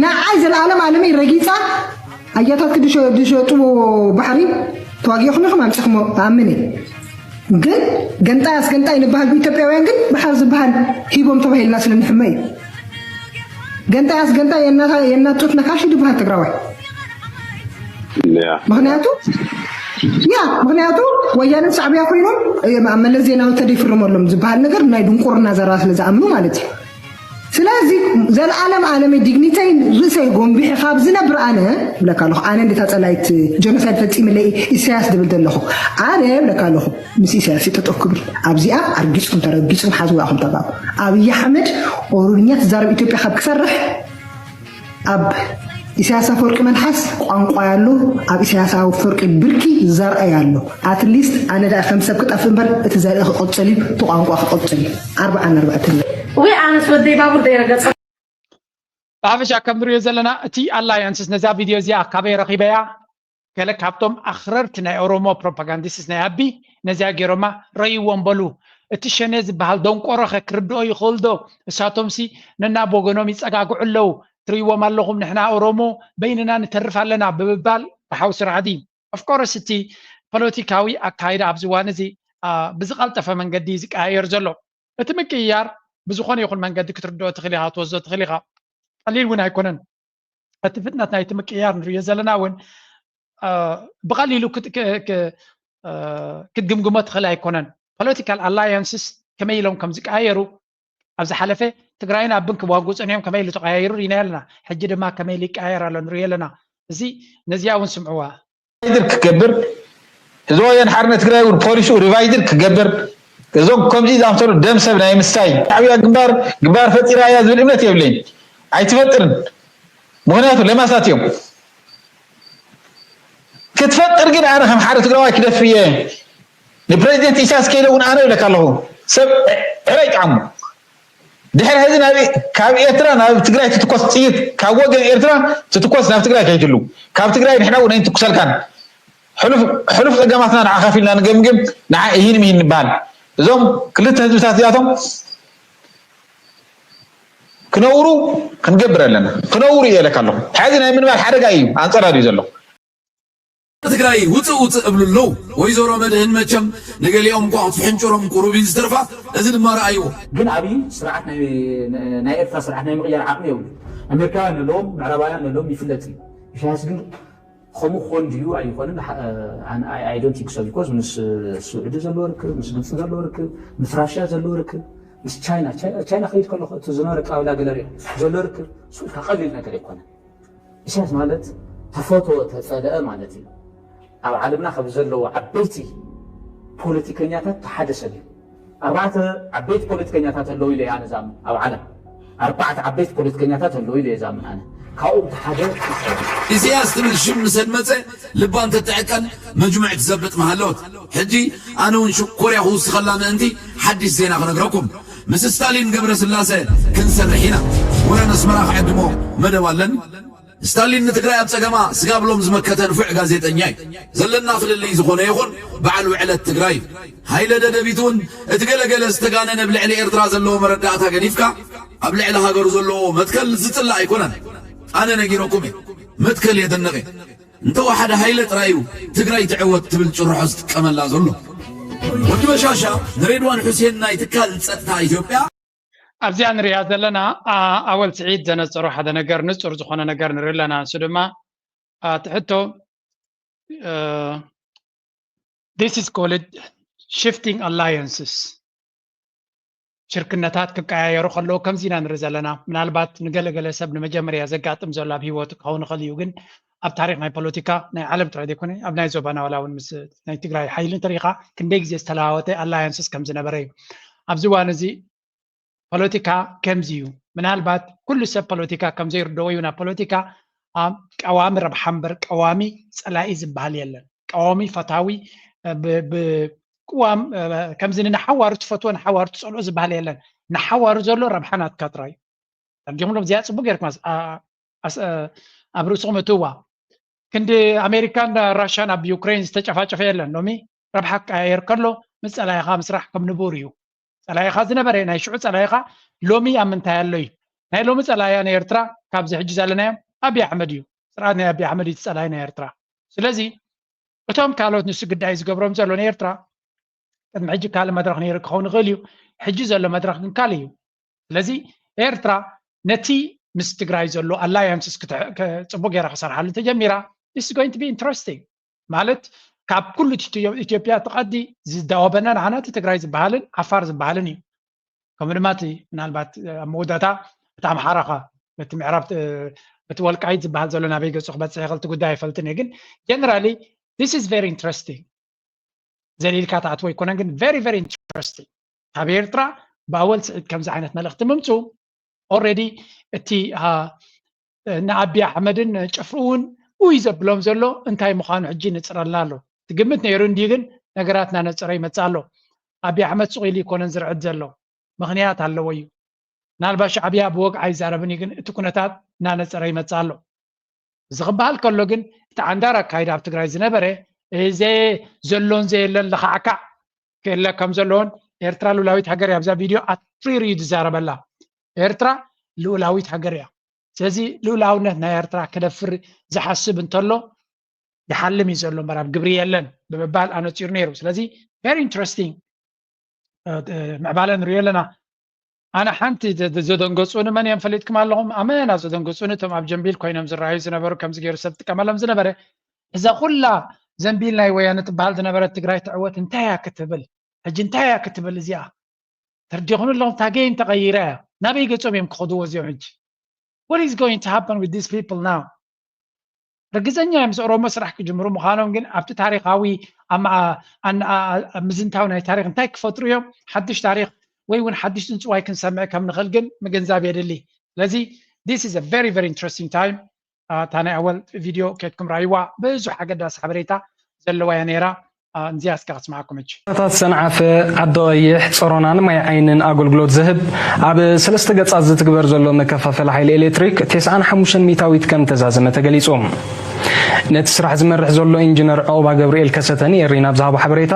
ንዓይ ዘለኣለም ኣለመይ ረጊፃ ኣያታትክ ዝሸጥዎ ባሕሪ ተዋጊኹም ኢኹም ኣምፂኹሞ ኣምን እየ። ግን ገንጣይ ኣስገንጣይ ንበሃል ብኢትዮጵያውያን ግን ባሕሪ ዝበሃል ሂቦም ተባሂልና ስለ ንሕመ እዩ። ገንጣይ ኣስገንጣይ የእናት ጡት ነካሽ ድበሃል ትግራዋይ ምክንያቱ ያ ምክንያቱ ወያነ ሳዕብያ ኮይኖም ኣብ መለስ ዜናዊ ተደይፍርመሎም ዝበሃል ነገር ናይ ድንቁርና ዘረባ ስለ ዝኣምኑ ማለት እዩ። ስለዚ ዘለኣለም ኣለመይ ዲግኒተይ ርእሰይ ጎንቢሐ ካብ ዝነብር ኣነ ብለካ ኣለኹ ኣነ እንዴታ ፀላይት ጀኖሳይድ ፈፂምለይ ኢሳያስ ድብል ዘለኹ ኣነ ብለካ ኣለኹ ምስ ኢሳያስ ይጠጠው ክብል ኣብዚኣ ኣርጊፅኩም ተረጊፅኩም ሓዝዋ ኢኹም ተጋሩ ኣብይ ኣሕመድ ኦሮምኛ ትዛረብ ኢትዮጵያ ካብ ክሰርሕ ኣብ ኢሳያስ ኣፈወርቂ መልሓስ ቋንቋ ያሉ ኣብ ኢሳያስ ኣፈወርቂ ብርኪ ዘርአ ያሉ ኣትሊስት ኣነ ዳ ከም ሰብ ክጠፍ እምበር እቲ ዘርኢ ክቕፅል እዩ እቲ ቋንቋ ክቕፅል እዩ ኣርብዓን ኣርባዕተን ወይ ኣነስ ወደይ ባቡር ደይረገፀ ብሓፈሻ ከም ንሪኦ ዘለና እቲ ኣላያንስስ ነዛ ቪድዮ እዚኣ ካበይ ረኺበያ ገለ ካብቶም ኣኽረርቲ ናይ ኦሮሞ ፕሮፓጋንዲስትስ ናይ ኣቢ ነዚኣ ገይሮማ ረይዎም በሉ እቲ ሸኔ ዝበሃል ደንቆሮኸ ክርድኦ ይኽእል ዶ እሳቶምሲ ነናብ ወገኖም ይፀጋግዑ ኣለዉ ትርእይዎም ኣለኹም ንሕና ኦሮሞ በይንና ንተርፍ ኣለና ብምባል ብሓውሲ ራዕዲ ኦፍኮርስ እቲ ፖለቲካዊ ኣካይዳ ኣብዚ እዋን እዚ ብዝቐልጠፈ መንገዲ ዝቀያየር ዘሎ እቲ ምቅይያር ብዝኾነ ይኹን መንገዲ ክትርድኦ ትኽእል ኢኻ ትወስዶ ትኽእል ኢኻ ቀሊል እውን ኣይኮነን እቲ ፍጥነት ናይቲ ምቅያር ንሪኦ ዘለና እውን ብቐሊሉ ክትግምግሞ ትኽእል ኣይኮነን ፖለቲካል ኣላያንስስ ከመይ ኢሎም ከም ዝቀያየሩ ኣብ ዝሓለፈ ትግራይን ኣብን ክዋጉ ፀኒሖም ከመይ ኢሉ ተቀያይሩ ሪና ኣለና ሕጂ ድማ ከመይ ኢሉ ይቀያየር ኣሎ ንሪኦ ኣለና እዚ ነዚኣ እውን ስምዕዋ ሪቫይዝድ ክገብር ህዝባዊ ወያነ ሓርነት ትግራይ እውን ፖሊሲኡ ሪቫይዝድ ክገብር እዞም ከምዚ ዝኣምሰሉ ደም ሰብ ናይ ምስታይ ሻዕብያ ግንባር ግንባር ፈጢራ እያ ዝብል እምነት የብለይን ኣይትፈጥርን ምክንያቱ ለማሳት እዮም ክትፈጥር ግን ኣነ ከም ሓደ ትግራዋይ ክደፍር እየ ንፕረዚደንት ኢሳያስ ከይደ እውን ኣነ ይብለካ ኣለኹ ሰብ ዕረይ ጣዕሙ ድሕሪ ሕዚ ናብ ካብ ኤርትራ ናብ ትግራይ ትትኮስ ጥይት ካብ ወገን ኤርትራ ትትኮስ ናብ ትግራይ ከይትሉ ካብ ትግራይ ንሕና እውን ኣይንትኩሰልካን ሕሉፍ ፀገማትና ንዓ ከፊልና ንገምግም ንዓ ይህን ምሂን ንበሃል እዞም ክልተ ህዝብታት እዚኣቶም ክነውሩ ክንገብር ኣለና ክነውሩ እየ ኢለካ ኣለኹ ሕዚ ናይ ምንባር ሓደጋ እዩ ኣንፀላል እዩ ዘሎ ትግራይ ውፅእ ውፅእ እብሉ ኣለዉ። ወይዘሮ መድህን መቸም ንገሊኦም እኳ ክትፍሕንጭሮም ቁሩብ እዩ ዝተርፋ፣ እዚ ድማ ረኣይዎ። ግን ኣብይ ስርዓት ናይ ኤርትራ ስርዓት ናይ ምቕያር ዓቕሚ የብሉ። ኣሜሪካውያን ኣለዎም፣ ምዕራባውያን ኣለዎም ይፍለጥ እዩ። ኢሳያስ ግን ከምኡ ክኾን ድዩ ኣይኾንን I don't think so because ምስ ስዑዲ ዘለዎ ርክብ፣ ምስ ግብፂ ዘለዎ ርክብ፣ ምስ ራሽያ ዘለዎ ርክብ፣ ምስ ቻይና ቻይና ከይድ ከለኹ እቲ ዝነበረ ኣቀባብላ ገለ ሪኦ ዘሎ ርክብ እሱ ኢልካ ቀሊል ነገር ኣይኮነን። ኢሳያስ ማለት ተፈትዎ ተፀልአ ማለት እዩ። ኣብ ዓለምና ካብ ዘለዉ ዓበይቲ ፖለቲከኛታት እቲ ሓደ ሰብ እዩ። ኣርባዕተ ዓበይቲ ፖለቲከኛታት ኣለዉ ኢለ እየ ኣነ ዝኣምን ኣብ ዓለም ኣርባዕተ ዓበይቲ ፖለቲከኛታት ኣለዉ ኢለ እየ ዝኣምን ኣነ ካብኡ እቲ ሓደ ኢሳያስ እዩ። ኢሳያስ ትብል ሽም ምስ ኣድመፀ ልባ እንትትዕቀን መጅሙዕ ትዘብጥ ምሃለወት። ሕጂ ኣነ እውን ሽኮርያ ክውስኸላ ምእንቲ ሓድሽ ዜና ክነግረኩም። ምስ ስታሊን ገብረስላሰ ክንሰርሕ ኢና። ወረ ነስመራ ክዕድሞ መደብ ኣለኒ። ስታሊን ንትግራይ ኣብ ጸገማ ስጋብ ሎም ዝመከተ ንፉዕ ጋዜጠኛ እዩ። ዘለና ፍልልይ ዝኾነ ይኹን በዓል ውዕለት ትግራይ እዩ። ሃይለ ደደቢት እውን እቲ ገለገለ ዝተጋነነ ብልዕሊ ኤርትራ ዘለዎ መረዳእታ ገዲፍካ ኣብ ልዕሊ ሃገሩ ዘለዎ መትከል ዝጽላእ ኣይኮነን። ኣነ ነጊረኩም እየ። መትከል የደንቕ እየ። እንተወሓደ ሃይለ ጥራይ እዩ ትግራይ ትዕወት ትብል ጭርሖ ዝጥቀመላ ዘሎ። ወዲ በሻሻ ንሬድዋን ሑሴን ናይ ትካል ጸጥታ ኢትዮጵያ ኣብዚኣ ንሪኣ ዘለና ኣወል ስዒድ ዘነፀሮ ሓደ ነገር ንፁር ዝኾነ ነገር ንርኢ ኣለና። ንሱ ድማ እቲ ሕቶ this is called shifting alliances ሽርክነታት ክቀያየሩ ከለዉ ከምዚ ኢና ንርኢ ዘለና። ምናልባት ንገለገለ ሰብ ንመጀመርያ ዘጋጥም ዘሎ ኣብ ህይወቱ ክኸውን ይኽእል እዩ፣ ግን ኣብ ታሪክ ናይ ፖለቲካ ናይ ዓለም ጥራይ ዘይኮነ ኣብ ናይ ዞባና ዋላ እውን ምስ ናይ ትግራይ ሓይሊ እንተሪኢኻ ክንደይ ግዜ ዝተለዋወጠ ኣላያንስስ ከም ዝነበረ እዩ። ኣብዚ እዋን እዚ ፖለቲካ ከምዚ እዩ። ምናልባት ኩሉ ሰብ ፖለቲካ ከም ዘይርድኦ እዩ። ናብ ፖለቲካ ቀዋሚ ረብሓ እምበር ቀዋሚ ፀላኢ ዝበሃል የለን። ቀዋሚ ፈታዊ ብቅዋም ከምዚ ንሓዋሩ ትፈትዎ ንሓዋሩ ትፀልኦ ዝበሃል የለን። ንሓዋሩ ዘሎ ረብሓ ናትካ ጥራይ እዩ። ዲኹም ሎም እዚኣ ፅቡቅ ጌርኩም ኣብ ርእስኹም እትዋ ክንዲ ኣሜሪካን ራሽያን ኣብ ዩክሬን ዝተጨፋጨፈ የለን። ሎሚ ረብሓ ክቀያየር ከሎ ምስ ጸላኢኻ ምስራሕ ከም ንቡር እዩ። ጸላኢኻ ዝነበረ ናይ ሽዑ ጸላኢኻ ሎሚ ኣብ ምንታይ ኣሎ እዩ። ናይ ሎሚ ጸላኢያ ንኤርትራ ካብዚ ሕጂ ዘለናዮ ኣብይ ኣሕመድ እዩ። ስርዓት ናይ ኣብይ ኣሕመድ እዩ እቲ ጸላኢ ናይ ኤርትራ። ስለዚ እቶም ካልኦት ንሱ ግዳይ ዝገብሮም ዘሎ ንኤርትራ ቅድሚ ሕጂ ካልእ መድረኽ ነይሩ ክኸውን ይኽእል እዩ። ሕጂ ዘሎ መድረኽ ግን ካልእ እዩ። ስለዚ ኤርትራ ነቲ ምስ ትግራይ ዘሎ ኣላያንስስ ጽቡቅ ገይራ ክሰርሓሉ እንተጀሚራ it's going to be interesting። ማለት ካብ ኩሉ ኢትዮጵያ ተቐዲ ዝዳወበና ንዓና እቲ ትግራይ ዝበሃልን ዓፋር ዝበሃልን እዩ። ከምኡ ድማ እቲ ምናልባት ኣብ መወዳእታ እቲ ኣምሓራ ኸ እቲ ምዕራብ እቲ ወልቃይት ዝበሃል ዘሎ ናበይ ገጹ ክበጽሕ ይኽእል እቲ ጉዳይ ኣይፈልጥን እየ። ግን generally this is very interesting። ዘሊልካ ትኣትዎ ኣይኮነን ግን very very interesting። ካብ ኤርትራ ብኣወል ስዒድ ከምዚ ዓይነት መልእኽቲ ምምፁ already እቲ ንኣቢ ኣሕመድን ጭፍርኡ እውን ውይ ዘብሎም ዘሎ እንታይ ምዃኑ ሕጂ ንፅረልና ኣሎ። ትግምት ነይሩ እንዲ ግን ነገራት ናነፀረ ይመፅእ ኣሎ። ኣቢ ኣሕመድ ሱቕ ኢሉ ይኮነን ዝርዕድ ዘሎ ምኽንያት ኣለዎ እዩ። ናልባት ሻዕብያ ብወግዓ ይዛረብን እዩ ግን እቲ ኩነታት ናነፀረ ይመፅእ ኣሎ። እዚ ክበሃል ከሎ ግን እቲ ዓንዳር ኣካይዳ ኣብ ትግራይ ዝነበረ ዘ ዘሎን ዘየለን ለኻዕካዕ ክእለ ከም ዘለዎን ኤርትራ ልኡላዊት ሃገር እያ። ኣብዛ ቪድዮ ኣትሪር እዩ ዝዛረበላ። ኤርትራ ልኡላዊት ሃገር እያ። ስለዚ ልኡላውነት ናይ ኤርትራ ክደፍር ዝሓስብ እንተሎ ይሓልም እዩ ዘሎ እምበር ኣብ ግብሪ የለን ብምባል ኣነፂሩ ነይሩ። ስለዚ very interesting ምዕባለ ንሪኦ ኣለና። ኣነ ሓንቲ ዘደንገፁኒ መን እዮም ፈሊጥኩም ኣለኹም? ኣመና ዘደንገፁኒ እቶም ኣብ ጀንቢል ኮይኖም ዝረኣዩ ዝነበሩ ከምዚ ገይሩ ሰብ ዝጥቀመሎም ዝነበረ እዛ ኩላ ዘንቢል ናይ ወያነ ትበሃል ዝነበረት ትግራይ ትዕወት እንታይ እያ ክትብል ሕጂ እንታይ እያ ክትብል እዚኣ ተርዲኹም ኣለኹም። ታገይን ተቐይራ እያ ናበይ ገፆም እዮም ክኸድዎ እዚኦም ሕጂ? What is going to happen with these people now? ርግዘኛ እዮም ምስ ኦሮሞ ስራሕ ክጅምሩ ምዃኖም ግን ኣብቲ ታሪኻዊ ምዝንታው ናይ ታሪክ እንታይ ክፈጥሩ እዮም ሓድሽ ታሪክ ወይ እውን ሓድሽ ፅንፅዋይ ክንሰምዕ ከም ንኽእል ግን ምግንዛብ የድሊ። ስለዚ this is a very very interesting time። እታ ናይ ኣወል ቪድዮ ኬድኩም ራይዋ ብዙሕ ኣገዳሲ ሓበሬታ ዘለዋ እያ ነይራ። እንዚኣ እስከ ክስማዓኩም እጂ። ታት ሰንዓፈ፣ ዓዲ ቀይሕ፣ ጸሮናን ማይ ዓይንን ኣገልግሎት ዝህብ ኣብ ሰለስተ ገጻት ዝትግበር ዘሎ መከፋፈሊ ሓይሊ ኤሌክትሪክ ተስዓን ሓሙሽተን ሚእታዊት ከም ተዛዘመ ተገሊጹ። ነቲ ስራሕ ዝመርሕ ዘሎ ኢንጂነር ዑቕባ ገብርኤል ከሰተን የሪና ኣብ ዝሃቦ ሓበሬታ፣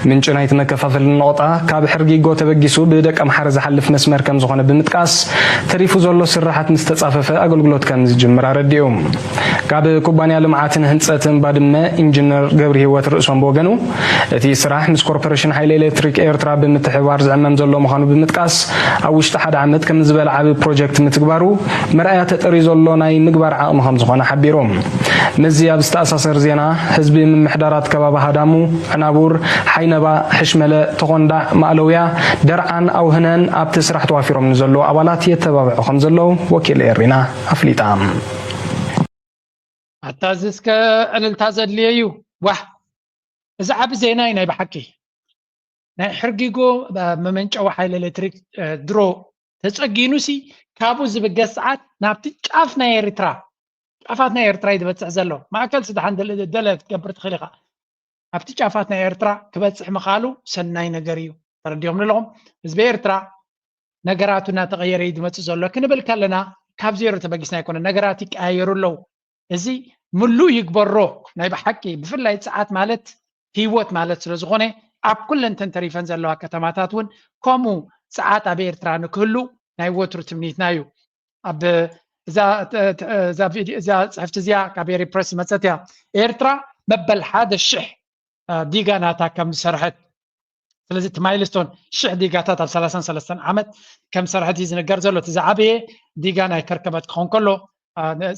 ምንጪ ናይቲ መከፋፈሊ ነቑጣ ካብ ሕርጊጎ ተበጊሱ ብደቀምሓረ ዝሓልፍ መስመር ከም ዝኾነ ብምጥቃስ፣ ተሪፉ ዘሎ ስራሓት ምስ ተጻፈፈ ኣገልግሎት ከም ዝጅምር ኣረዲኡ። ካብ ኩባንያ ልምዓትን ህንጸትን ባድመ ኢንጂነር ገብርሂወት ርእሶም ብወገኑ፣ እቲ ስራሕ ምስ ኮርፖሬሽን ሓይሊ ኤሌክትሪክ ኤርትራ ብምትሕብባር ዝዕመም ዘሎ ምዃኑ ብምጥቃስ፣ ኣብ ውሽጢ ሓደ ዓመት ከም ዝበልዓ ብፕሮጀክት ምትግባሩ መርኣያ ተጠርዩ ዘሎ ናይ ምግባር ዓቕሚ ከም ዝኾነ ሓቢሩ። ምስዚ ኣብ ዝተኣሳሰር ዜና፣ ህዝቢ ምምሕዳራት ከባቢ ሃዳሙ፣ ዕናቡር፣ ሓይነባ፣ ሕሽመለ፣ ተኾንዳዕ፣ ማእለውያ፣ ደርዓን ኣውህነን ኣብቲ ስራሕ ተዋፊሮም ንዘለዉ ኣባላት የተባብዑ ከም ዘለዉ ወኪል ኤሪና ኣፍሊጣ። ኣታ እዚ እስከ ዕልልታ ዘድልዮ እዩ። ዋህ፣ እዚ ዓቢ ዜና እዩ ናይ ብሓቂ። ናይ ሕርጊጎ መመንጨዊ ሓይሊ ኤሌክትሪክ ድሮ ተጸጊኑሲ ካብኡ ዝብገስ ሰዓት ናብቲ ጫፍ ናይ ኤርትራ ጫፋት ናይ ኤርትራ እዩ ዝበጽሕ ዘሎ። ማእከል ስድሓን ደለ ክትገብር ትኽእል ኢኻ። ኣብቲ ጫፋት ናይ ኤርትራ ክበጽሕ ምኽኣሉ ሰናይ ነገር እዩ። ተረዲኦም ኣለኹም? ህዝቢ ኤርትራ ነገራቱ እናተቐየረ እዩ ዝመጽእ ዘሎ ክንብል ከለና ካብ ዜሮ ተበጊስና ኣይኮነ። ነገራት ይቀያየሩ ኣለዉ። እዚ ምሉእ ይግበሮ ናይ ብሓቂ ብፍላይ ጸዓት ማለት ህይወት ማለት ስለ ዝኾነ ኣብ ኩለን ተን ተሪፈን ዘለዋ ከተማታት እውን ከምኡ ጸዓት ኣብ ኤርትራ ንክህሉ ናይ ወትሩ ትምኒትና እዩ። ኣብ እዛ እዛ ቪድዮ እዛ ጽሕፍቲ እዚኣ ካብ ኤሪ ፕረስ ዝመጸት እያ። ኤርትራ መበል ሓደ ሽሕ ዲጋ ናታ ከም ዝሰርሐት ስለዚ እቲ ማይልስቶን ሽሕ ዲጋታት ኣብ ሰላሳን ሰለስተን ዓመት ከም ዝሰርሐት እዩ ዝንገር ዘሎ። እቲ ዝዓበየ ዲጋ ናይ ከርከበት ክኸውን ከሎ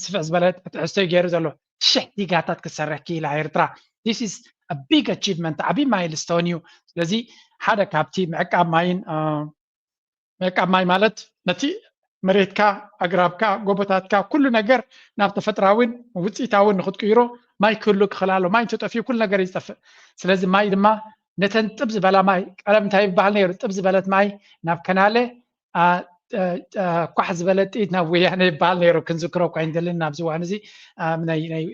ስፍሕ ዝበለ ትሕዝቶ እዩ ገይሩ ዘሎ። ሽሕ ዲጋታት ክትሰርሕ ክኢላ ኤርትራ this is a big achievement ዓብዪ ማይልስቶን እዩ። ስለዚ ሓደ ካብቲ ምዕቃብ ማይን ምዕቃብ ማይ ማለት ነቲ መሬትካ ኣግራብካ ጎቦታትካ ኩሉ ነገር ናብ ተፈጥራዊን ውፅኢታዊን ንክትቅይሮ ማይ ክህሉ ክኽእል ኣሎ። ማይ እንተጠፊኡ ኩሉ ነገር እዩ ዝጠፍእ። ስለዚ ማይ ድማ ነተን ጥብ ዝበላ ማይ ቀደም እንታይ ይበሃል ነይሩ? ጥብ ዝበለት ማይ ናብ ከናለ ኳሕ ዝበለ ጥይት ናብ ወያነ ይበሃል ነይሩ። ክንዝክሮ እኳ ይንደልን ኣብዚ እዋን እዚ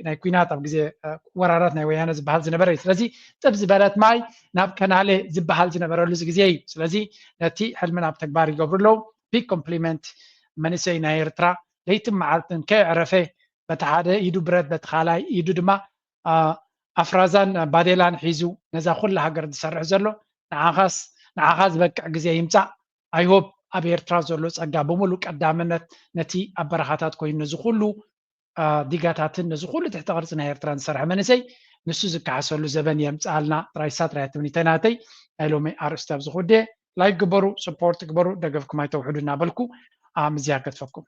ናይ ኩናት ኣብ ግዜ ወራራት ናይ ወያነ ዝበሃል ዝነበረ እዩ። ስለዚ ጥብ ዝበለት ማይ ናብ ከናለ ዝበሃል ዝነበረሉ ግዜ እዩ። ስለዚ ነቲ ሕልሚ ናብ ተግባር ይገብሩ ኣለዉ። ቢግ ኮምፕሊመንት መንእሰይ ናይ ኤርትራ ለይትን መዓልትን ከየዕረፈ በቲ ሓደ ኢዱ ብረት በቲ ካልኣይ ኢዱ ድማ ኣፍራዛን ባዴላን ሒዙ ነዛ ኩላ ሃገር ዝሰርሕ ዘሎ ንዓኻስ ንዓኻ ዝበቅዕ ግዜ ይምፃእ። ኣይሆፕ ኣብ ኤርትራ ዘሎ ፀጋ ብምሉእ ቀዳምነት ነቲ ኣብ በረኻታት ኮይኑ ነዚ ኩሉ ዲጋታትን ነዚ ኩሉ ትሕተ ቅርፂ ናይ ኤርትራን ዝሰርሐ መንእሰይ ንሱ ዝከሓሰሉ ዘበን የምፅኣልና። ጥራይ ሳትራይ ትምኒተይ ናተይ ናይ ሎሚ ኣርእስቲ ኣብዚ ክውደ። ላይክ ግበሩ፣ ስፖርት ግበሩ፣ ደገፍኩም ኣይተውሕዱ እናበልኩ ምዝያ ገድፈኩም።